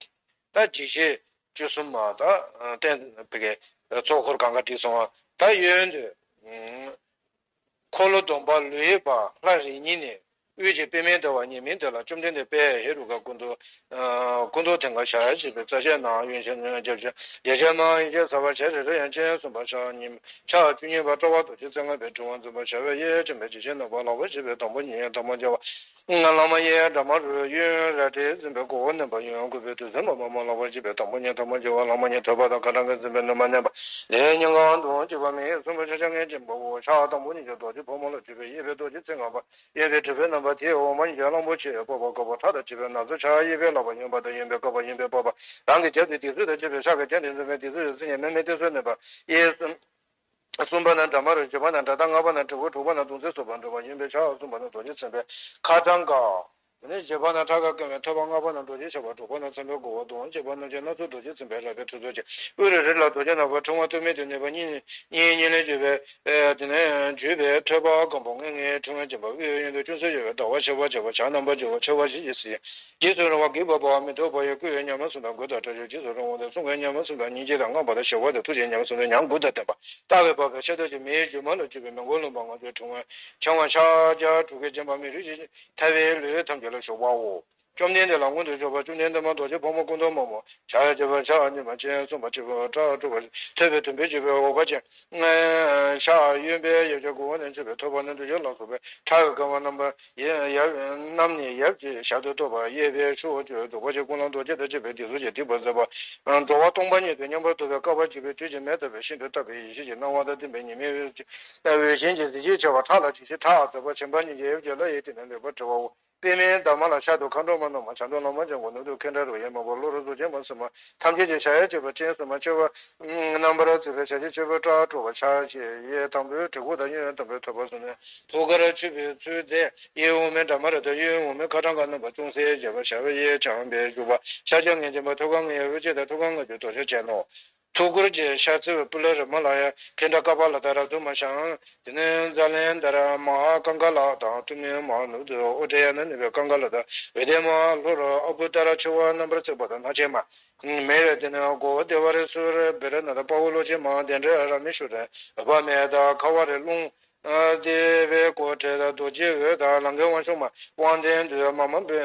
ད་འཇིགས་བྱེད་བཅུ་གསུམ་མ་ད་བསྟན་པའི་ཚོགས་འཁོར་གང་ག་བསྒྲིགས་སོང་བ། ད་གཡོན་དུ་འཁོར་ལོ་སྡོམ་པ་ལུས་པ་ལྷ་རིགས་གཉིས་ནས། དབུས་ཀྱི་པདྨའི་ཟླ་བ་ཉི་མའི་མདུན་ལ། བཅོམ་ལྡན་འདས་དཔལ་ཧེ་རུ་ཀ་སྐུ་མདོག་སྐུ་མདོག་མཐིང་ག་ཞལ་བཞི་པའི་རྩ་ཞལ་ནག། གཡོན་ཞལ་ནག་རྒྱབ་ཞལ་རྒྱ་ཞལ་དམར། གཡས་ཞལ་ཟ་བ་ཞལ་རེ་རེ་ཡང་། སྤྱན་གསུམ་པ་ཕྱག་གཉིས། ཕྱག་བཅུ་གཉིས་པ་དཔྲལ་བ་རྡོ་རྗེ་རྩེ་ལྔ་པའི་དྲིལ་བུ་འཛིན་པ། ཞབས་གཡས་བརྐྱང་པའི་འཇིགས་བྱེད་ནག་པོ། ལག་པ་བཞི་པའི་དང་པོ་གཉིས་ཐལ་མོ་སྦྱར་བ། ལྷག་མ་གཡས་དགྲ་དམར་རུ། གཡོན་རལ་གྲིས་འཛིན་པའི་གོ་བོ་མནན་པ། གཡོན་གུས་པའི་དུས་གསུམ་པ་དམར་མོ། ལག་པ་བཞི་པའི་དང་པོ་གཉིས་ཐལ་མོ་སྦྱར་བ། ལྷག་མ་གཉིས་ཐོད་པ་དང་ཁ་ཊྭཱཾ་གིས་འཛིན་པའི་ནུ་མ་མནན་པ། ལས་སྙིང་ག་དུང་བཅུག་པ་མེད། གསུམ་པ་ཕྱག་རྒྱ་ལྔས་བརྒྱན་པའོ། ཕྱག་དང་པོ་གཉིས་ཀྱིས་རྡོ་རྗེ་ཕོ་མོ་ལ་མཆོད་པའི། གཡས་པས་རྡོ་རྗེ་རྩེ་ལྔ་པ། གཡོན་པས་དྲིལ་བུ་བསྣམས་པ། དེའི་འོག་མ་གཉིས་ཀྱིས་གླང་པོ་ཆེའི་པགས་པ་དཀར་པོ། ཁྲག་དང་བཅས་པའི་ནག་ཚལ་ཕྱག་གཡས་པས་ལག་པ། གཡོན་པ་དང་གཡོན་པའི་བཀབ་པ། གཡོན་པས་ཕབ་པ། རང་གི་རྒྱབ་ཏུ་སྡིགས་མཛུབ་དང་བཅས་པའི་ཕྱག་གི་རྒྱན་དེ་འཛིན་པས། སྡིགས་མཛུབ་ཀྱི་རྩེ་གཉིས་མེ་མེ་ཏོག་གསུམ་མནན་པ། གཡས་གསུམ། གསུམ་པ་ན་དགྲ་དམར་རུ། བཞི་པ་ན་དགྲ་སྟ། ལྔ་པ་ན་དྲིལ་བུ། དྲུག་པ་ན་དུང་རྩེ་སོགས་པ་འགྲོ་བ། གཡོན་པས་ཕྱག་གསུམ་པ་ན་རྡོ་རྗེ་འཛིན་པའི་ཁ་ཊྭཱཾ་ག། དེ་ནས་བཞི་པ་ན་ཕྲག་དཀར་བཀང་བའི་ཐོད་པ། ལྔ་པ་ན་རྡོ་རྗེ་ཞགས་པ། དྲུག་པ་ན་ཚངས་པའི་མགོ་བོ། དོན་བྱེད་པ་རྣམས་ཀྱི་སྣ་ཚོགས་རྡོ་རྗེས་མཚན་པའི་རལ་པའི་ཐོར་ཚུགས་ཀྱི། དབུ་རུ་རི་ལ་རྡོ་རྗེ་ནག་པོ། ཕྲེང་བ་སྟོད་སྨད་དུ་ནུས་པ་གཉིས་གཉིས་ལས་གྱུར་པའི། དེ་ནས་གྱུར་པའི་ཐོད་པ་སྐམ་པོ་ལྔ་ལྔའི་ཕྲེང་བ་འབྱིན་པ། དབུའི་གཡོན་དུ་ཅུང་ཟད་ཡོད་པའི་ཟླ་བ་ཞེས་པ། བྱ་བ་ཞབས་རྣམ་པར་འགྱུར་བ། ཆེ་བ་བཞི་ཡི་སྲིད། འཇིགས་སུ་རུང་བ་སྒེག་པ་པོ། མེ་ཏོག་འབར་བའི་སྐུ་ཡི་ཉ་མ་གསུམ་དང་། མགུལ་དང་སྐྲ་ཡོད་འཇིགས་སུ་རུང་བ་དང་། གསུང་གི་ཉ་མ་གསུམ་དང་། སྙིང་རྗེ་དང་བསྔགས་པ་དང་། ཞི་བ་དང་ཐུགས་རྗེའི་ཉ་མ་གསུམ་དང་། ཉ་མགུལ་དང་ལྡན་པ། ལྟ་བའི་འཕགས་པའི་ཤ་འདབ་ཀྱི། མེའི་རྒྱུ་མ་ལ་སྤྱོད་པའི་མི་མགོ་ལོན་པ་ལྔ་བཅུ། ཕྲེང་བ་ཕྲེང་བ་ཕྱག་རྒྱ་དྲུག་གིས་བརྒྱན་པ། མི་རུས་ཀྱི་ཐལ་བའི་ལུས་ཐམས་ཅད་ལ་བཞུགས་པའོ། བཅོམ་ལྡན་འདས་ལ་མངོན་དུ་ཕྱོགས་པ། བཅོམ་ལྡན་འདས་མ་རྡོ་རྗེ་ཕག་མོ་སྐུ་མདོག་དམར་པོ། ཕྱག་གཡས་བརྐྱང་བ་ཕྱག་གཉིས་པ་སྤྱན་གསུམ་པ་ཕྱི་ཕྱོགས་ཕྲག་དྲུག་པ། ཐོད་པའི་དུམ་བུས་བརྒྱན་པའི་འོག་པ་ཅན། ཕྱག་གཡོན་པས་ཡབ་བརྐྱང་དགུ་པ་ནས་མཆོད་པའི་ཐོད་པ་ནི་རྡོ་རྗེ་ལ་སོགས་པའི་ཕྲ་བའི་རྐང་པ་རྣམ་པ་ཡབ་རྣམས་ནི་ཡབ་ཀྱི་ཞབས་ཏུ་གཏུགས་པ། གཡས་པས་ཕྱོགས་བཅུ་བདུག་པ་ཅན་ཀུན་ལ་རྡོ་རྗེ་དང་བཅས་པའི་སྡེ་གཟུགས་ཀྱིས་བཏེགས་པར་མཛད་པ། འགྲོ་བ་སྟོང་པ་ཉིད་དུ་མཉམ་པར་རྟོགས་པའི་བསྐལ་པ་འཇིག་པའི་དུས་ཀྱི་མེ་ལྟ་བུའི་ཤིན་ཏུ་དག་པའི་ཡེ་ཤེས་ཀྱི་སྣང་བ་དང་ལྡན་པའི་ཉི་མའི་འོད་ཅན་གྱི་གཟི་བརྗིད་ཆེ་བ། ཕྲག་ལ་འཇིགས་བྱེད་ཕྲག་འཛིན་པ། བྱམས་པ་སྙིང་རྗེ་ཡབ་ཀྱི་ལྷ་ཡི་སྟེང་ནས་ལེགས་པར་བཀྲི་བའོ། པདྨའི་འདབ་མ་ལ་ཤར་དུ་མཁའ་འགྲོ་མ་རྣམས། བྱ་འདབ་ལྷ་མོ་ལྗང་གུ། ནུབ་ཏུ་མཁྱེན་དགྲ་རོ་ཡན་མ་བུ། ལྷོ་རུ་གཟུགས་ཅན་པ་སྲིན་མོ་ཐམས་ཅད་ཀྱི། ཕྱག་གཡས་བརྐྱང་བ་སྤྱན་གསུམ་པ་མཆེ་བ་རྣམ་པར་གཙིགས་པའི་ཞལ་གཅིག་ཕྱི་པོ་ཕྲག་དྲུག་པ་ཕྱག་བཞི་གཡས་དང་པོའི་གྲི་གུག་དང་། གཡོན་དང་པོའི་ཐོད་པ་གསུམ་ནས་ཐུགས་ཀར་ཆུད་པའི་ཚུལ་མཛད། གཡས་འོག་མིན་བྲག་དམར་དང་། གཡོན་འོག་མིན་ཁ་ཊྭཱཾ་ག་རྣམ་པ་ཅུང་ཟད་བརྗིད་པ། ཞབས་གཡས་བརྐྱང་བས་བཞུགས་པ། ཕྱག་རྒྱ་ངེས་བརྒྱན་པ། ཐོད་རྒལ་ལྔའི་དབུ་རྒྱན་དང་། ཐོད་རྒལ་ལྔ་བཅུ་རྡོ་རྗེ་ཅན་ནོ། ཐུགས་འཁོར་གྱི་ཤར་རྩེ་བའི་པུ་ལ་རི་མ་ལ་ཡ། མཁྱེན་དགྲ་ཀ་པཱ་ལ་དང་རཀྟ་དྷརྨ་ཤཱཾ། དེ་ནས་ཛཱ་ལནྡྷ་ར་མ་ཧཱ་ཀང་ཀ་ལ་དང་། ཐུརྨཱོ་མ་ཧཱ། ནུབ་ཏུ་ཨོ་ཏྲ་ཡ་ན་ནུས་པའི་ཀང་ཀ་ལ་དང་། འོད་ལྡན་མ། ལྷོ་རུ་ཨ་བུ་ཏྲ་ཆེ་བ་རྣམ་པར་གཙིགས་པ་དང་། སྣ་ཆེན་མ། མེ་ཡོད། དེ་ནས་སྒོ་བོ་ཏེ་ཝ་རི་སུ་རི་བེ་ར་ན་དང་། དཔའ་བོ་གློ་ཆེན་མ། དེ་འདྲའི་ར་མི་ཤུ་རི། འོད་དཔག་མེད་དང་། ཁ་བ་རི་རླུང་། ཏེ་བའི་སྒོ་འབྲས་དང་། རྡོ་རྗེའི་འོད་དང་། ལང་ཀའི་དབང་ཕྱུག་མ། དབང་ལྡན་འདུས་མ་མ་བུ།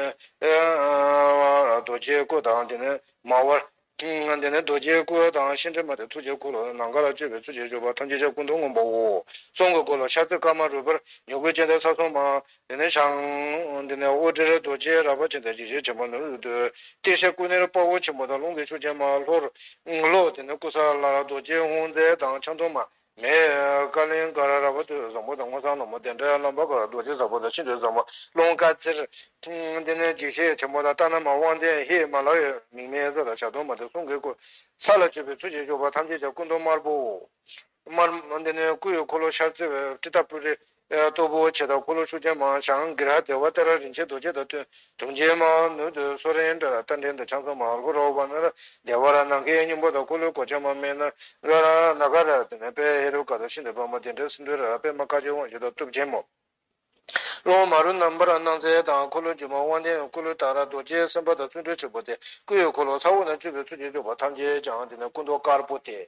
རྡོ་རྗེའི་སྐུ་དང་། དེ་ནས་མ་བར། དེ་ནས་རྡོ་རྗེའི་སྐུ་དང་། ཤིང་དྲི་མ་དང་། ཐུགས་ཀྱི་འཁོར་ལོ། ནམ་མཁའ་ལ་སྤྱོད་པའི་ཚུལ་གྱིས་བཞུགས་པ་ཐམས་ཅད་ཀྱང་སྐུ་མདོག་སྔོན་པོའོ། གསུང་གི་འཁོར་ལོ་ཤར་རྩེ་ཀ་མ་རུ་པར་མྱུ་གུ་ཅན་དང་ས་སྲུང་མ། དེ་ནས་ཞང་། དེ་ནས་ཨོ་ཏྲི་རྡོ་རྗེ་རལ་པ་ཅན་དང་། འཇིགས་བྱེད་ཆེན་པོ་ནུབ་ཏུ་ཏི་ཤ་ཀུ་ནིར་དཔའ་བོ་ཆེན་པོ་དང་། རླུང་གི་ཤུགས་ཅན་མ། ལྷོར། ལྷོ། དེ་ནས་ཀུ་ས་ལ་རྡོ་རྗེ་ཧཱུྃ་མཛད་དང་ཕྱག་མདོག་དམར། མེ་ཀ་ལིང་ག་ར་རལ་པ་དུས་བཟང་པོ་དང་། སྔོ་བསངས་ལྷ་མོ། དེ་འདྲའི་ལྷམ་པ་དཀར་རྡོ་རྗེ་ཟབ་པོ་དང་། ཤིན་ཏུ་ཟབ་མོ་རླུང་དཀར་ཚེར། དེ་ནས་འཇིགས་བྱེད་ཆེན་པོ་དང་། རཏྣ་མ་དབང་ལྡན་ཧི་མ་ལ་ཡའི་མིང་མེད་ས་དང་། ཞབས་ཏོག་མ་དང་། གསུང་གི་སྐུ། ས་ལ་སྤྱོད་པའི་ཚུལ་གྱིས་བཞུགས་པ་ཐམས་ཅད་ཀྱང་སྐུ་མདོག་དམར་པོའོ། དམར། དེ་ནས་སྐུ་ཡི་འཁོར་ལོ་ཤར་རྩེ་བའི་ཏྲི་ཏ་པུ་རི་སྟུག་པོ་ཆེ་དང་། འཁོར་ལོ་ཤུགས་ཅན་མ། ཞང་གི་ར་དེ་ཝ་ཏཱ་ར་རིན་ཆེན་རྡོ་རྗེ་དང་བསྟུན། དུང་ཅན་མ། ནུབ་ཏུ་སོ་རེན་དྲ་ར་རྟ་མགྲིན་དང་ཕྱག་མཚན་མ། ལྷོ་རུ་ཝ་ན་ར་དེ་ཝ་ར་ནམ་མཁའི་སྙིང་པོ་དང་། འཁོར་ལོའི་གོ་ཆ་མ། མེ་ན་ར་ར་ནཱ་ག་ར། དེ་ནས་དཔལ་ཧེ་རུ་ཀ་དང་། ཤིན་ཏུ་དཔའ་མོ་དེ་འདྲའི་སིནྡྷུ་ར། པདྨ་དཀར་ཕྱོགས་དབང་ཕྱུག་དང་སྟོབས་ཆེན་མོ། ལྷོ་མ་རུ་རྣམ་པར་སྣང་མཛད་དང་། འཁོར་ལོའི་སྒྱུ་མ་དབང་ལྡན་སྐུ་ལུས་ལྟར། རྡོ་རྗེ་སེམས་དཔའ་དང་བརྩོན་འགྲུས་ཆེན་པོ་སྟེ། སྐུ་ཡི་འཁོར་ལོ་ས་འོག་ན་སྤྱོད་པའི་ཚུལ་གྱིས་བཞུགས་པ་ཐམས་ཅད་ཀྱང་། དེ་ནས་སྐུ་མདོག་དཀར་པོ་སྟེ།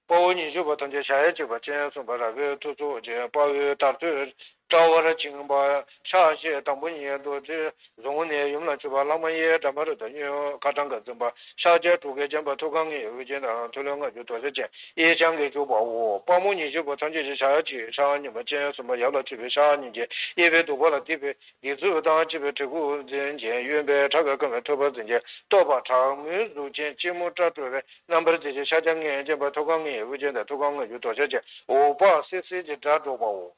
དཔའ་བོ་ཉི་ཤུ་པོ་ཐམས་ཅད་ཞལ་གཅིག་པ་སྤྱན་གསུམ་པ་རལ་པའི་ཐོར་ཚུགས་ཅན། དཔའ་བོའི་དར་ཚོན་དཔྲལ་བར་བཅིངས་པ། ཕྱག་བཞི་དང་པོ་གཉིས་རྡོ་རྗེ་གཟུགས་ནི་ཡུམ་ལ་མཆོད་པ། ལྷག་མ་གཡས་བྲག་དམར་དང་། གཡོན་ཁ་ཊྭཱཾ་ག་འཛིན་པ། ཕྱག་རྒྱ་དྲུག་གིས་བརྒྱན་པ། ཐུགས་ཀར་ལྔའི་དབུ་རྒྱན་དང་། ཐོད་རློན་ལྔ་བཅུ་རྡོ་རྗེ་ཅན། གཡས་བརྐྱང་གིས་བཞུགས་པའོ། དཔའ་མོ་ཉི་ཤུ་པོ་ཐམས་ཅད་ཀྱི་ཞལ་གཅིག་ཕྱག་གཉིས་པ་སྤྱན་གསུམ་པ། ཡབ་ལ་མཆོད་པའི་ཕྱག་གཉིས་ཀྱིས། གཡས་པས་བདུག་པ་ལ་བཏེགས་པའི་སྡིགས་མཛུབ་དང་བཅས་པའི་གྲི་གུག་འཛིན་ཅིང་། གཡོན་པས་ཁྲག་གི་སྐར་མའི་ཐོད་པ་འཛིན་ཅིང་། སྟོབས་པ་དྲག་མོའི་གཟུགས་ཅན་སྐྱིལ་མོ་ཀྲ་གྲོལ་བའི་རྣམ་པར་མཛད་ཅིང་། ཕྱག་རྒྱ་ལྔས་བརྒྱན་པ། ཐུགས་ཀར་ལྔའི་དབུ་རྒྱན་དང་། ཐུགས་ཀར་ལྔ་བཅུ་རྡོ་རྗེ་ཅན། འོད་དཔག་སིལ་སིལ་གྱི་སྒྲ་སྒྲོག་པའོ།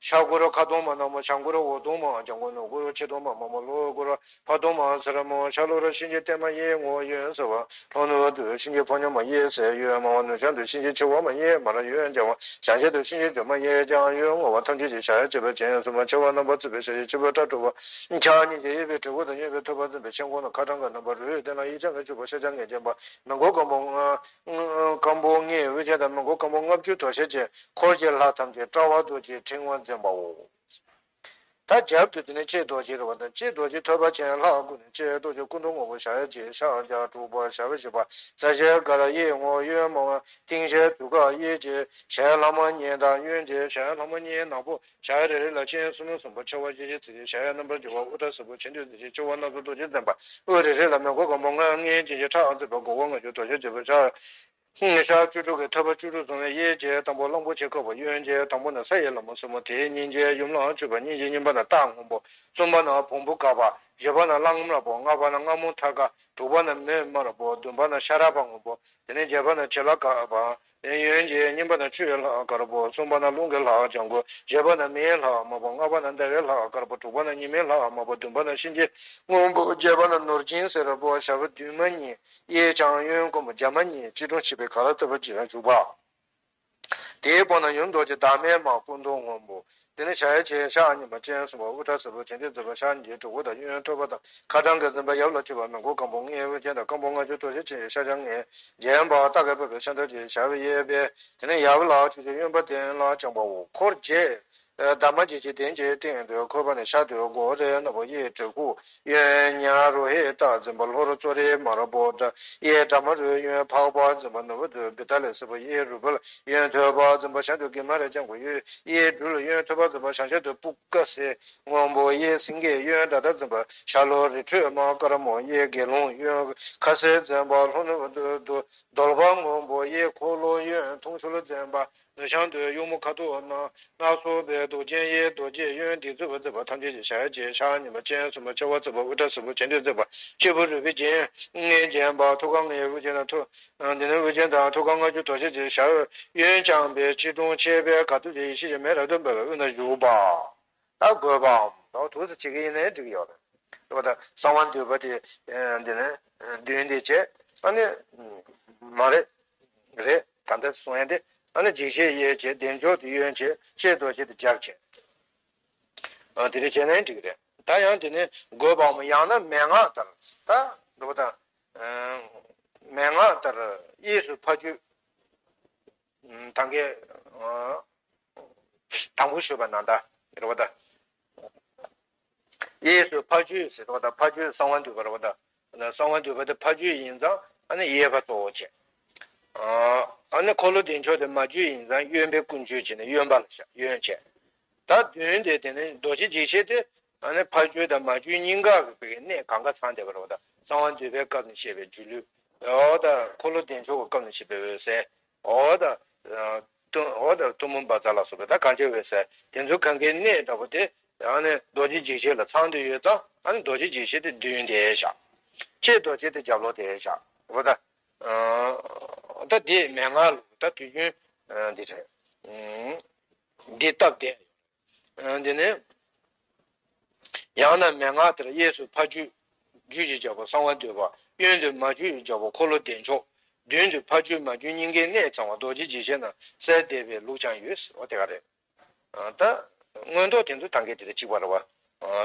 ཤར་སྒོར་ཁ་གདོང་མ་ནག་མོ། བྱང་སྒོར་འོག་གདོང་མ་ལྗང་གུ། ནུབ་སྒོར་ཕྱི་གདོང་མ་དམར་མོ། ལྷོ་སྒོར་ཕ་གདོང་མ་སེར་མོ། ཤར་ལྷོར་གཤིན་རྗེ་བརྟན་མ་གཡས་ངོ་གཡོན་ཟེར་བ། ལྷོ་ནུབ་ཏུ་གཤིན་རྗེ་ཕོ་ཉ་མ་གཡས་ཟེར་གཡོན་དམར་བ། ནུབ་བྱང་དུ་གཤིན་རྗེ་མཆེ་བ་མ་གཡས་དམར་གཡོན་ལྗང་བ། བྱང་ཤར་དུ་གཤིན་རྗེ་སྒྲོལ་མ་གཡས་ལྗང་གཡོན་ངོ་བ། ཐམས་ཅད་ཀྱི་ཞལ་གཅིག་པ་སྤྱན་གསུམ་པ། མཆེ་བ་རྣམ་པར་གཙིགས་པའི་ཞལ་གཅིག་ཕྱི་པོ་ཁྲག་དྲུག་པ། ཕྱག་གཉིས་ཀྱིས་གཡས་པའི་གྲི་གུག་དང་། གཡོན་པའི་ཐོད་པ་འཛིན་པའི་ཕྱག་གོང་ན་ཁ་ཊྭཱཾ་ག་རྣམ་པ་རོལ་པའི་གདན་ལ། གཡས་བརྐྱང་གིས་བཞུགས་པ་ཕྱག་རྒྱ་ལྔས་བརྒྱན་པ། མི་མགོ་སྐམ་པོ་ལྔ། སྐམ་པོ་ལྔའི་དབུ་རྒྱན་དང་། མི་མགོ་སྐམ་པོ་ལྔ་བཅུ་རྡོ་རྗེ་ཅན། འཁོར་གྱི་ལྷ་ཐམས་ཅད་དཔྲལ་བར་རྡོ་རྗེའི་ཕྲེང་བ་འཛིན་པའོ། ད་རྒྱབ་ཏུ་དེ་ནས་ལྕེ་རྡོ་རྗེ་རེད་པ་དང་། ལྕེ་རྡོ་རྗེ་ཐོད་པ་ཅན་ལྷ་སྐུ་ནི། ལྕེ་རྡོ་རྗེ་སྐུ་མདོག་སྔོན་པོ། ཞལ་གཅིག་ཕྱག་རྒྱ་དྲུག་པ་ཞབས་བཞི་པ། རྩ་ཞལ་དཀར་གཡས་སྔོ་གཡོན་དམར་བ། སྟེང་ཞལ་དུང་དཀར་གཡས་ཀྱི་ཞལ་ལྷག་མ་གཉིས་དང་། གཡོན་གྱི་ཞལ་ལྷག་མ་གཉིས་ནག་པོ། ཞལ་རེ་རེ་ལ་སྤྱན་གསུམ་གསུམ་པ། མཆེ་བ་བཞི་བཞི་རྩིབས་བཞི། ཞལ་རྣམ་པར་འགྱུར་བ་དབུ་སྐྲ་སེར་པོ་ཆེ་འདོད་ལྡན་ཞིང་། མཆེ་བ་སྣ་ཚོགས་རྡོ་རྗེ་འཛིན་པ། དབུ་རེ་རེ་ལ་མི་མགོ་སྐམ་པོ་ལྔ་ལྔའི་སྤྱན་གྱི་ཁྲག་འཛིན་པ། མགོ་བོ་ལྔ་བཅུ་རྡོ་རྗེ་འཛིན་པ། ཕྱག་ཕྱག་བཅུ་དྲུག་གི་ཐོད་པ་བཅུ་དྲུག་བཟུང་བའི། གཡས་ཀྱི་དང་པོ་གླང་པོ་ཆེ་དཀར་པོ། གཡོན་གྱི་དང་པོ་ནི་ས་ཡི་ལྷ་མོ་སེར་མོ་སྟེ། སྙིང་རྗེ་ཡུམ་ལ་མཆོད་པ། སྙིང་རྗེ་གཉིས་པ་ནི་སྟག་སྔོན་པོ། གསུམ་པ་ནི་བོང་བུ་དཀར་པ། བཞི་པ་ནི་གླང་དམར་པོ། ལྔ་པ་ནི་རྔ་མོང་ཐར་དཀར། དྲུག་པ་ནི་མེ་དམར་པོ། བདུན་པ་ནི་ཤ་ར་བ་སྔོན་པོ། དེ་ནས་བརྒྱད་པ་ནི་བྱི་ལ་དཀར་པ། གཡོན་གྱི་གཉིས་པ་ནི་ཆུ་ཡི་ལྷ་དཀར་པོ། གསུམ་པ་ནི་རླུང་གི་ལྷ་ལྗང་གུ། བཞི་པ་ནི་མེའི་ལྷ་དམར་པོ། ལྔ་པ་ནི་ཟླ་བའི་ལྷ་དཀར་པོ། དྲུག་པ་ནི་ཉི་མའི་ལྷ་དམར་པོ། བདུན་པ་ནི་གཤིན་རྗེ་སྔོན་པོ། བརྒྱད་པ་ནི་ནོར་སྦྱིན་སེར་པོ། ཞབས་བདུན་མ་གཉིས། གཡས་བརྐྱང་གཡོན་སྐུམ་པོ། རྒྱབ་མ་གཉིས་སྐྱིལ་ཀྲུང་ཕྱེད་པའི་ག་ལ་ལྟ་བུར་བྱས་བཞུགས་པ། དེའི་སྤོ་ན་ཡུམ་རྡོ་རྗེ་བདག་མེད་མ་སྐུ་མདོག་སྔོན་པོ། དེ་ནས་ཞལ་ཆེ་ཕྱག་གཉིས་པ་སྤྱན་གསུམ་པ་དབུ་སྐྲ་སེར་པོ་བྱིན་གྱིས་བརླབས་པ་ཕྱག་གཉིས་ཀྱི་གྲོགས་པོ་དང་གཡོན་ཐོད་པ་དང་ཁ་བྲང་གི་འཛིན་པ་ཡབ་ལ་མཆོད་པ་མི་མགོ་སྐམ་པོ་ལྔའི་དབུ་ཅན་དང་སྐམ་པོ་ལྔ་བཅུ་ཐོར་ཞིག་ཅན་གྱི་ཤ་ཆང་ལྔས་བརྒྱན་པ་སྟག་གི་ཕུར་པའི་ཤ་འདབ་ཀྱི་ཞབས་གཡས་པས། དེ་ནས་ཡབ་ལ་མཆོད་ཅིང་གཡོན་པ་སྟེང་ལ་བརྐྱང་བའོ། འཁོར་བཅས་འདབ་མ་བརྒྱད་ཀྱི་གདན་གྱི་སྟེང་དུ་འཁོད་པ་ནི་ཤར་དུ་སྒོ་རའི་ནག་པོ། གཡས་གྲི་གུག་གཡོན་ཉ་རོ་ཧི་ཏ་འཛིན་པ་ལྷོ་རུ་ཙོ་རི་མ་ར་པོ་ཏྲ། གཡས་དྲ་མ་རུ་གཡོན་ཕག་པ་འཛིན་པ་ནུ་བོ་དུ་བི་ཏ་ལི་སེར་པོ། གཡས་རུ་བུལ་གཡོན་ཐོད་པ་འཛིན་པ་བྱང་དུ་གི་མ་ར་ལྗང་གུ་གཡོན། གཡས་སྦྲུལ་གཡོན་ཐོད་པ་འཛིན་པ་བྱང་ཤར་དུ་སྤུ་ཀ་སེ་སྔོན་པོ། གཡས་སེང་གེ་གཡོན་དགྲ་སྟ་འཛིན་པ་ཤར་ལྷོ་རི་ཁྲོད་མ་ཀ་ར་མོ། གཡས་དགེ་སློང་གཡོན་ཁ་སེ་འཛིན་པ་ལྷོ་ནུབ་ཏུ་གདོལ་པ་སྔོན་པོ། གཡས་འཁོར་ལོ་གཡོན་འཐུང་ཆུ་ལ་འཛིན་པ། ནུབ་བྱང་དུ་གཡོག་མོ་ཁ་དོག་ནག་སྣ་ཚོགས་པའི་མདོག་ཅན། གཡས་རྡོ་རྗེ་གཡོན་བདུད་རྩི་བ་མཛེས་པ་ཐམས་ཅད་ཀྱི་ཞལ་གཅིག་ཕྱག་གཉིས་པ་སྤྱན་གསུམ་པ་མཆེ་བ་གཙིགས་པ་དབུ་སྐྲ་སེར་པོ་བྱིན་གྱིས་བརླབས་པ་སྤྱི་བོ་རུས་པའི་རྒྱན་ལྔས་བརྒྱན་པ། ཐུགས་ཀར་ལྔ་ཡི་དབུ་ཅན་དང་ཐུགས་དེ་ནས་དབུ་ཅན་དང་ཐུགས་ཀར་ལྔ་བཅུ་དོར་ཞིག་ཅན་ཞབས་གཡོན་བརྐྱང་པའི་སྤྱི་དྲུང་ཕྱེད་པའི་ཁ་ཐུག་ཅན་ཡེ་ཤེས་ཀྱི་མེ་རབ་ཏུ་འབར་བའི་དབུས་ན་བཞུགས་པ། ད་དགོས་པའམ་ད་ཐུགས་སུ་ཆེ་གི་ཡིན་ནའི་འགྲིག་ཡོད་རེད། རེད་པ། ད་གསང་བ་འདུས་པ་དེ་འདི་ནས་བདུན་དེ་བྱས་ཨ་ནི་མ་རེད། རེད། ད་ལྟ་གསུང་ཡ་དེ་ཨ་ནི་འཇིགས་བྱེད་གཡས་བྱས་བདེ་མཆོག་དེ་གཡོན་བྱས་ལྕེ་རྡོ་རྗེ་དེ་རྒྱབ་བྱས། ཨ་དེ་འདྲ་བྱས་ན་འགྲིག་རེད། ད་ཡང་དེ་ནས་དགོས་པའམ་ཡང་ན་མན་ངག་ལྟར་ད་འདུག་པ་དང་། མན་ངག་ལྟར་གཡས་སུ་ཕ་རྒྱུད་ད་གའི་དང་པོ་ཞུས་པ་ནང་ལྟར་རེད་པ་ད། གཡས་སུ་ཕ་རྒྱུད་ཟེར་བ་དང་ཕ་རྒྱུད་གསང་བ་འདུས་པ་རེད་པ་དང་། གསང་བ་འདུས་པ་དེ་ཕ་རྒྱུད་ཡིན་ཙང་ཨ་ནི་གཡས་པ་གཙོ་བོ་བྱས། ཨ་ནི་འཁོར་ལོ་བདེ་མཆོག་དེ་མ་རྒྱུད་ཡིན་ཙང་གཡོན་པའི་ཀུན་སྤྱོད་བྱས་ནས་གཡོན་པ་ལ་བཞག་གཡོན་བྱས། ད་བདུན་དེ་དེ་ནི་རྡོ་རྗེ་འཇིགས་བྱེད་དེ་ཨ་ནི་ཕ་རྒྱུད་དང་མ་རྒྱུད་གཉིས་ཀ་གི་གནས་གང་ག་ཚང་བསྡད་པ་རེད་པ་དང་གསང་བ་འདུས་པའི་སྐབས་ནས་བཤད་པའི་སྒྱུ་ལུས། འོ་ད་འཁོར་ལོ་བདེ་མཆོག་གི་སྐབས་ནས་བཤད་པའི་འོད་གསལ། འོ་ད། ཐུ་འོ་ད་ཐུན་མོང་བཛྲ་ལ་སོགས་པའི་ད་གང་བྱེད་འོད་གསལ་དེ་ཚོ་གང་གའི་གནས་འདྲ་པོ་དེ་ཨ་ནི་རྡོ་རྗེ་འཇིགས་བྱེད་ལ་ཚང་དུ་ཡོད་ཙང་ཨ་ནི་རྡོ་རྗེ་འཇིགས་བྱེད་དེ་མདུན་དེ་བཞག་ལྕེ་རྡོ་རྗེ་དེ་རྒྱབ་ལོགས་དེ་བཞག་འོ་ད། ད་དེ་མན་ངག་ལུགས་ད་དུས་རྒྱུན་འདི་རེད། འདི་སྟབས་བདེ། འདི་ནི། ཡང་ན་མན་ངག་ལྟར་གཡས་སུ་ཕ་རྒྱུད་རྒྱུད་ཀྱི་རྒྱལ་པོ་གསང་བ་འདུས་པ། གཡོན་དུ་མ་རྒྱུད་ཀྱི་རྒྱལ་པོ་འཁོར་ལོ་བདེ་མཆོག་མདུན་དུ་ཕ་རྒྱུད་མ་རྒྱུད་གཉིས་ཀའི་གནས་ཚང་བ་རྡོ་རྗེ་འཇིགས་བྱེད་རྣམས་གསལ་བསྡད་པའི་ལུགས་ཀྱང་ཡོད། འོ་དེ་ག་རེད། ད་མངོན་རྟོགས་དེ་ཚོ་ཐང་གའི་དེ་དང་གཅིག་པ་རེད་པ།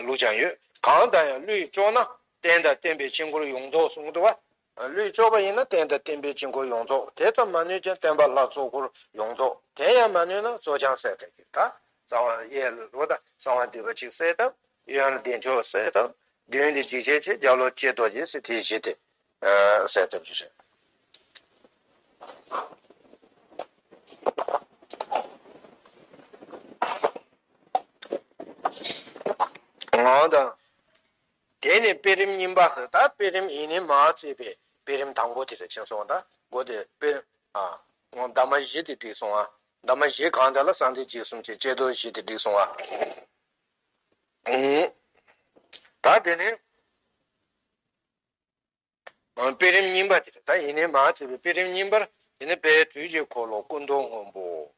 ལུགས་ཀྱང་ཡོད། གང་ལྟར་ཡང་བློས་ལྕོགས་ན་རྟེན་དང་བརྟེན་པའི་དཀྱིལ་འཁོར་ཡོངས་རྫོགས་གསུང་གི་འདུག་པ། བློས་ལྕོགས་པ་ཡིན་ན་རྟེན་དང་བརྟེན་པའི་དཀྱིལ་འཁོར་ཡོངས་རྫོགས། དེ་ཙམ་མ་ནུས་ཀྱང་བརྟེན་པ་ལྷ་ཚོགས་འཁོར་ཡོངས་རྫོགས། དེ་ཡང་མ་ནུས་ན་རྩོལ་བྱང་གསལ་བཏབ་ཀྱི་ད། གསང་བ་གཡས་ལོ་ད་གསང་བ་འདུས་པ་གཅིག་གསལ་བཏབ། གཡོན་ལ་བདེ་མཆོག་གསལ་བཏབ། མདུན་དེ་འཇིགས་བྱེད་ཅེས་རྒྱབ་ལོགས་ལྕེ་རྡོ་རྗེ་ཟེར་དེ་བཞི་དེ་གསལ་བཏབ་ཀྱི་རེད། ངོ་དང་། དེ་ནི་དཔེ་རིམ་གཉིས་པ་ཟེར། ད་དཔེ་རིམ་ཡིན་ནི་མ་བརྩིས་པའི་དཔེ་རིམ་དང་པོ་དེ་རེད་ཕྱིན་སོང་ད་མགོ་དེ་དཔེ། ཨ། འདབ་མ་བཞི་དེ་བསྒྲིགས་སོང་ཨ། འདབ་མ་བཞི་གང་དག་ལ་གསང་བདེ་འཇིགས་གསུམ་གྱི་ལྕེ་རྡོ་བཞི་དེ་བསྒྲིགས་སོང་ཨ། ད་དེ་ནི། དཔེ་རིམ་གཉིས་པ་དེ་རེད། ད་ཡིན་ནི་མ་བརྩིས་པའི་དཔེ་རིམ་གཉིས་པར་དེ་ནི་དཔལ་དུས་ཀྱི་འཁོར་ལོ་སྐུ་མདོག་སྔོན་པོ།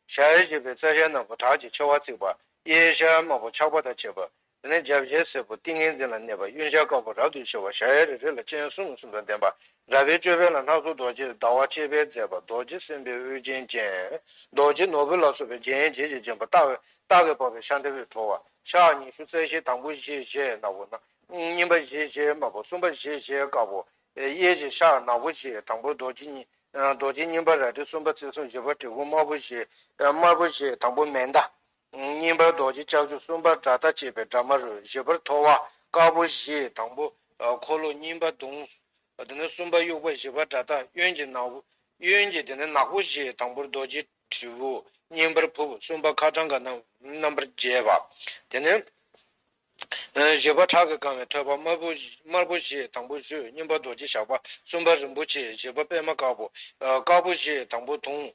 ཞལ་བཞི་པའི་རྩ་ཞལ་ནག་པོ་བྲག་གི་མཆེ་བ་གཙིགས་པ། གཡས་ཞལ་དམར་པོ་ཆགས་པ་དང་བཅས་པ། དེ་ནས་རྒྱབ་ཞལ་སེར་པོ་ཏིང་ངེ་འཛིན་ལ་གནས་པ། གཡོན་ཞལ་དཀར་པོ་རབ་ཏུ་ཕྱེ་བ། ཞལ་རེ་རེ་ལ་སྤྱན་གསུམ་གསུམ་དང་ལྡན་པ། རལ་པའི་ཅོད་པན་ལ་སྣ་ཚོགས་རྡོ་རྗེ་ཟླ་བ་ཕྱེད་པས་མཛེས་པ། རྡོ་རྗེ་སེམས་དཔའི་དབུ་རྒྱན་ཅན། རྡོ་རྗེ་ནོར་བུ་ལ་སོགས་པའི་རྒྱན་བརྒྱད་ཀྱིས་བརྒྱན་པ། སྟག་སྟག་གི་པགས་པའི་ཤ་འདབ་ཀྱིས་གྲོལ་བ། ཕྱག་ཉི་ཤུ་རྩ་བཞི། དང་པོ་བཞི་བཞི་ནག་པོ་ནག་གཉིས་པ་བཞི་བཞི་དམར་པོ། གསུམ་པ་བཞི་བཞི་དཀར་པོ། གཡས་ཀྱི་ཕྱག་ནག་པོ་བཞི། དང་པོ་རྡོ་རྗེ་གཉིས། རྡོ་རྗེ་གཉིས་པ་རལ་གྲི། གསུམ་པ་རྩིབས་གསུམ། བཞི་པ་དྲིལ་བུ་དམར་པོ་བཞི། དམར་པོ་བཞི། དང་པོ་མེ་མདའ། གཉིས་པ་རྡོ་རྗེ་ལྕགས་ཀྱུ། གསུམ་པ་དགྲ་སྟ་བཅས་པའི་དགྲ་མ་རུ། བཞི་པར་ཐོ་བ་དཀར་པོ་བཞི། དང་པོ་འཁོར་ལོ། གཉིས་པ་གདོང་། དེ་ནས་གསུམ་པ་དབྱུག་པ། བཞི་པ་དགྲ་སྟ། གཡོན་གྱི་ནག་པོ། གཡོན་གྱི་དེ་ནས་ནག་པོ་བཞི། དང་པོར་རྡོ་རྗེ་དྲིལ་བུ། གཉིས་པར་ཕུབ། གསུམ་པ་ཁ་བྲང་གི་རྣམ་རྣམ་པར་རྒྱས་པ། དེ་ནས། བཞི་པ་ཁྲག་གིས་བཀང་བའི་ཐོད་པ་དམར་པོ། དམར་པོ་བཞི། དང་པོ་གཞུ། གཉིས་པ་རྡོ་རྗེ་ཞགས་པ། གསུམ་པ་རིན་པོ་ཆེ། བཞི་པ་པད་མ་དཀར་པོ། དཀར་པོ་བཞི། དང་པོ་དུང་།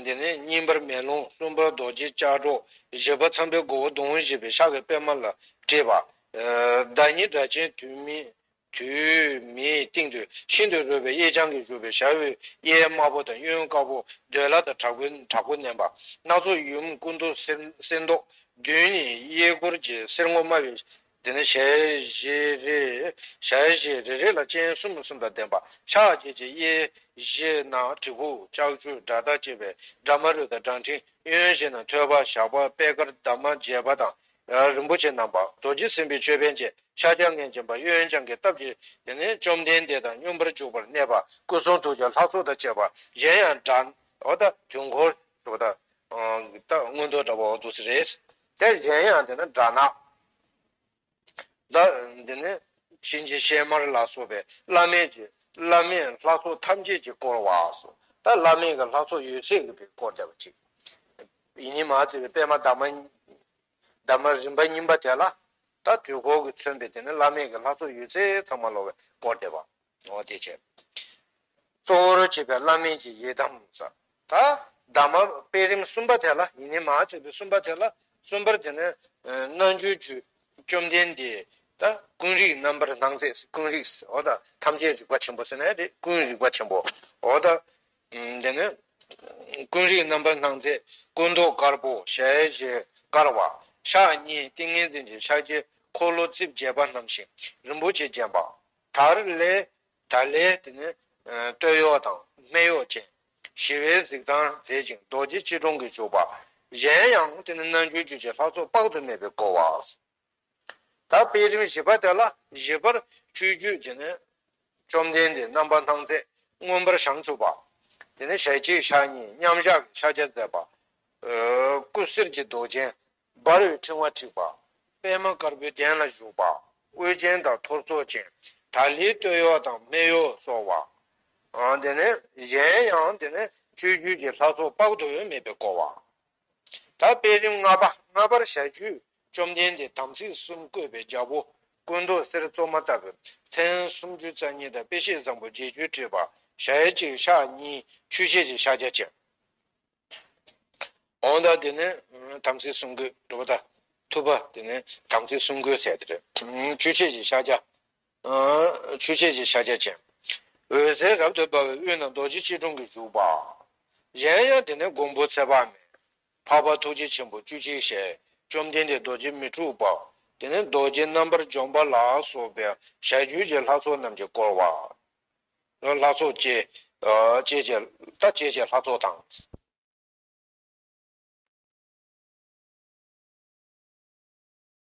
དེ་ནས་གཉིས་པར་མེ་ལོང་། གསུམ་པ་རྡོ་རྗེ་ལྕགས་སྒྲོག་བཞི་པ་ཚངས་པའི་མགོ་བོ་གདོང་བཞི་པའི་ཕྱག་གི་པད་མ་ལ་སྤྲས་པ། བདག་ཉིད་སྒྲ་གཅན་དུ་མའི་དུ་མའི་སྟེང་དུ་ཤིན་ཏུ་རོལ་པའི་གཡས་བརྐྱང་གིས་བཞུགས་པའི་ཞབས་གཡས་དམར་པོ་དང་གཡོན་དཀར་པོ། འདོད་ལྷ་དང་དྲག་པོའི་དྲག་པོ་མནན་པ། སྣ་ཚོགས་ཡུམ་སྐུ་མདོག་སེར་སེར་མདོག་མདུན་ནི་གཡས་སྐོར་གྱི་གསེར་སྔོ་དམར་བའི་ དེ་ནས་ཞལ་བཞི་རེ། ཞལ་བཞི་རེ་རེ་ལ་སྤྱན་གསུམ་གསུམ་དང་ལྡན་པ། ཕྱག་བརྒྱད་ཀྱི་གཡས་བཞི་ན་གྲི་གུག་ལྕགས་ཀྱུ་དགྲ་སྟ་བཅས་པའི་དགྲ་མ་རུ་དང་དགྲ་འཕྲིན། གཡོན་བཞི་ན་ཐོད་པ་ཞགས་པ་པད་དཀར་འདབ་མ་བརྒྱད་པ་དང་རིན་པོ་ཆེ་བསྣམས་པ། རྡོ་རྗེ་སེམས་དཔའི་ཅོད་པན་ཅན་ཕྱག་རྒྱ་ལྔས་བརྒྱན་པ། གཡོན་བརྐྱང་གི་སྟབས་ཀྱིས་དེ་ནས་བཅོམ་ལྡན་འདས་དང་སྙོམས་པར་འཇུག་པར་གནས་པ། སྐུ་གསུང་ཐུགས་ཀྱི་ལྷ་ཚོགས་དང་བཅས་པ། གཞན་ཡང་དགྲ། འོ་ད་དུས་འཁོར་འགྲོ་ད། ད་མངོན་རྟོགས་འདྲ་བོ་འདུག་སེ་རེད། དེ་གཞན་ཡང་དེ་ནས་དགྲ་ནག་ད་འདི་ནི་གཤིན་རྗེ་གཤེད་དམར་ལ་སོགས་པའི་བླ་མེད་ཀྱི་བླ་མེད་ལྷ་ཚོགས་ཐམས་ཅད་ཀྱིས་བསྐོར་བ་སོ། ད་བླ་མེད་ཀྱི་ལྷ་ཚོགས་ཡོད་ཚད་ཀྱིས་བསྐོར་བསྡད་པ་ཅིག་ཡིན་ནི་མ་ཚད་པའི་པད་མ་འདབ་མ། འདབ་མ་རིམ་པ་གཉིས་པ་དེ་ལ་ད་དུས་འཁོར་གྱིས་མཚོན་པའི་དེ་ནི་བླ་མེད་ཀྱི་ལྷ་ཚོགས་ཡོད་ཚད་ཚང་མ་ལོག་གིས་བསྐོར་བསྡད་པ། འོ་དེ་བྱས། གཙོ་བོར་བྱེད་པའི་བླ་མེད་ཀྱི་ཡི་དམ་ཟེར། ད་འདབ་མ་པད་རིམ་གསུམ་པ་དེ་ལ་ཡིན་ནི་མ་ཚད་པའི་གསུམ་པ་དེ་ལ། གསུམ་པར་དེ་ནི་རྣལ་འབྱོར་རྒྱུད་བཅོམ་ལྡན་འདས། ད་ཀུན་རིག་རྣམ་པར་སྣང་མཛད། ཀུན་རིག་འོ་ད་ཐམས་ཅད་རིག་པ་ཆེན་པོ་ཟེར་ན་རེད། ཀུན་རིག་པ་ཆེན་པོ། འོ་ད་དེ་ནི་ཀུན་རིག་རྣམ་པར་སྣང་མཛད་སྐུ་མདོག་དཀར་པོ་ཞལ་བཞི་དཀར་བ། ཕྱག་གཉིས་ཏིང་ངེ་འཛིན་གྱི་ཕྱག་རྒྱའི་འཁོར་ལོ་རྩིབས་བརྒྱད་པ་བསྣམས་ཤིང་རིན་པོ་ཆེས་བརྒྱན་པ། དར་ལས། ད་ལས་དེ་ནི་སྟོད་གཡོགས་དང་སྨད་གཡོགས་ཅན། ཞི་བའི་གཟིགས་སྟངས་མཛེས་ཤིང་རྡོ་རྗེ་སྐྱིལ་ཀྲུང་གིས་བཞུགས་པ། གཞན་ཡང་དེ་ནི་རྣལ་འབྱོར་རྒྱུད་ཀྱི་ལྷ་ཚོགས་དཔག་ཏུ་མེད་པས་བསྐོར་བ། ད་པད་རིམ་བཞི་པ་དེ་ལ་བཞི་པར་སྤྱོད་བརྒྱུད་དེ་ནི་བཅོམ་ལྡན་འདས་རྣམ་པར་སྣང་མཛད་མངོན་པར་བྱང་ཆུབ་པ། དེ་ནི་ཞལ་གཅིག་ཕྱག་གཉིས་མཉམ་བཞག་གི་ཕྱག་རྒྱ་མཛད་པ། སྐུ་གསེར་གྱི་མདོག་ཅན། འབར་བའི་ཕྲེང་བ་འཁྲིགས་པ། པདྨ་དཀར་པོའི་གདན་ལ་བཞུགས་པ། དབུ་ཅན་དང་ཐོར་ཚུགས་ཅན། ད་ལིའི་སྟོད་གཡོགས་དང་སྨད་གཡོགས་སོགས་པ། དེ་ནས་གཞན་ཡང་དེ་ནས་སྤྱོད་བརྒྱུད་ཀྱི་ལྷ་ཚོགས་དཔག་ཏུ་མེད་པས་བསྐོར་བ། ད་པད་རིམ་ལྔ་པ། ལྔ་པར་ཞབས་ཀྱུ་བཅོམ་ལྡན་འདས་དམ་ཚིག་གསུམ་བཀོད་པའི་རྒྱལ་པོ་སྐུ་མདོག་གསེར་བཙོ་མ་ལྟ་བུ་མཚན་སུམ་ཅུ་རྩ་གཉིས་དང་དཔེ་བྱད་བཟང་པོ་བརྒྱད་ཅུས་སྤྲས་པ། ཞལ་གཅིག་ཕྱག་གཉིས་ཆུ་སྐྱེས་ཀྱི་ཕྱག་རྒྱ་ཅན། འོ་ད་དེ་ནི་དམ་ཚིག་གསུམ་བཀོད་འགྲོ་བ་དང་། ཐུབ་པ་དེ་ནི་དམ་ཚིག་གསུམ་བཀོད་ཟེར་དེ་རེད། ཆུ་སྐྱེས་ཀྱི་ཕྱག་རྒྱ། ཆུ་སྐྱེས་ཀྱི་ཕྱག་རྒྱ་ཅན། འོད་ཟེར་རབ་ཏུ་འབར་བའི་དབུས་ན་རྡོ་རྗེ་སྐྱིལ་ཀྲུང་གིས་བཞུགས་པ། གཞན་ཡང་དེ་ནི་མགོན་པོ་ཚེ་དཔག་མེད། འཕགས་པ་ཐུགས་རྗེ་ཆེན་པོ་བཅུ་གཅིག་ཞལ། བཅོམ་ལྡན་འདས་རྡོ་རྗེ་མི་འཁྲུགས་པ། དེ་ནི་རྡོ་རྗེ་རྣམ་པར་འཇོམས་པ་ལ་སོགས་པའི་ཞབས་ཀྱུ་ཀྱི་ལྷ་ཚོགས་རྣམས་ཀྱིས་བསྐོར་བ། ལྷ་ཚོགས་བཅས། ཨ་བཅས་ཀྱི་ད་བཅས་ཀྱི་ལྷ་ཚོགས་དང་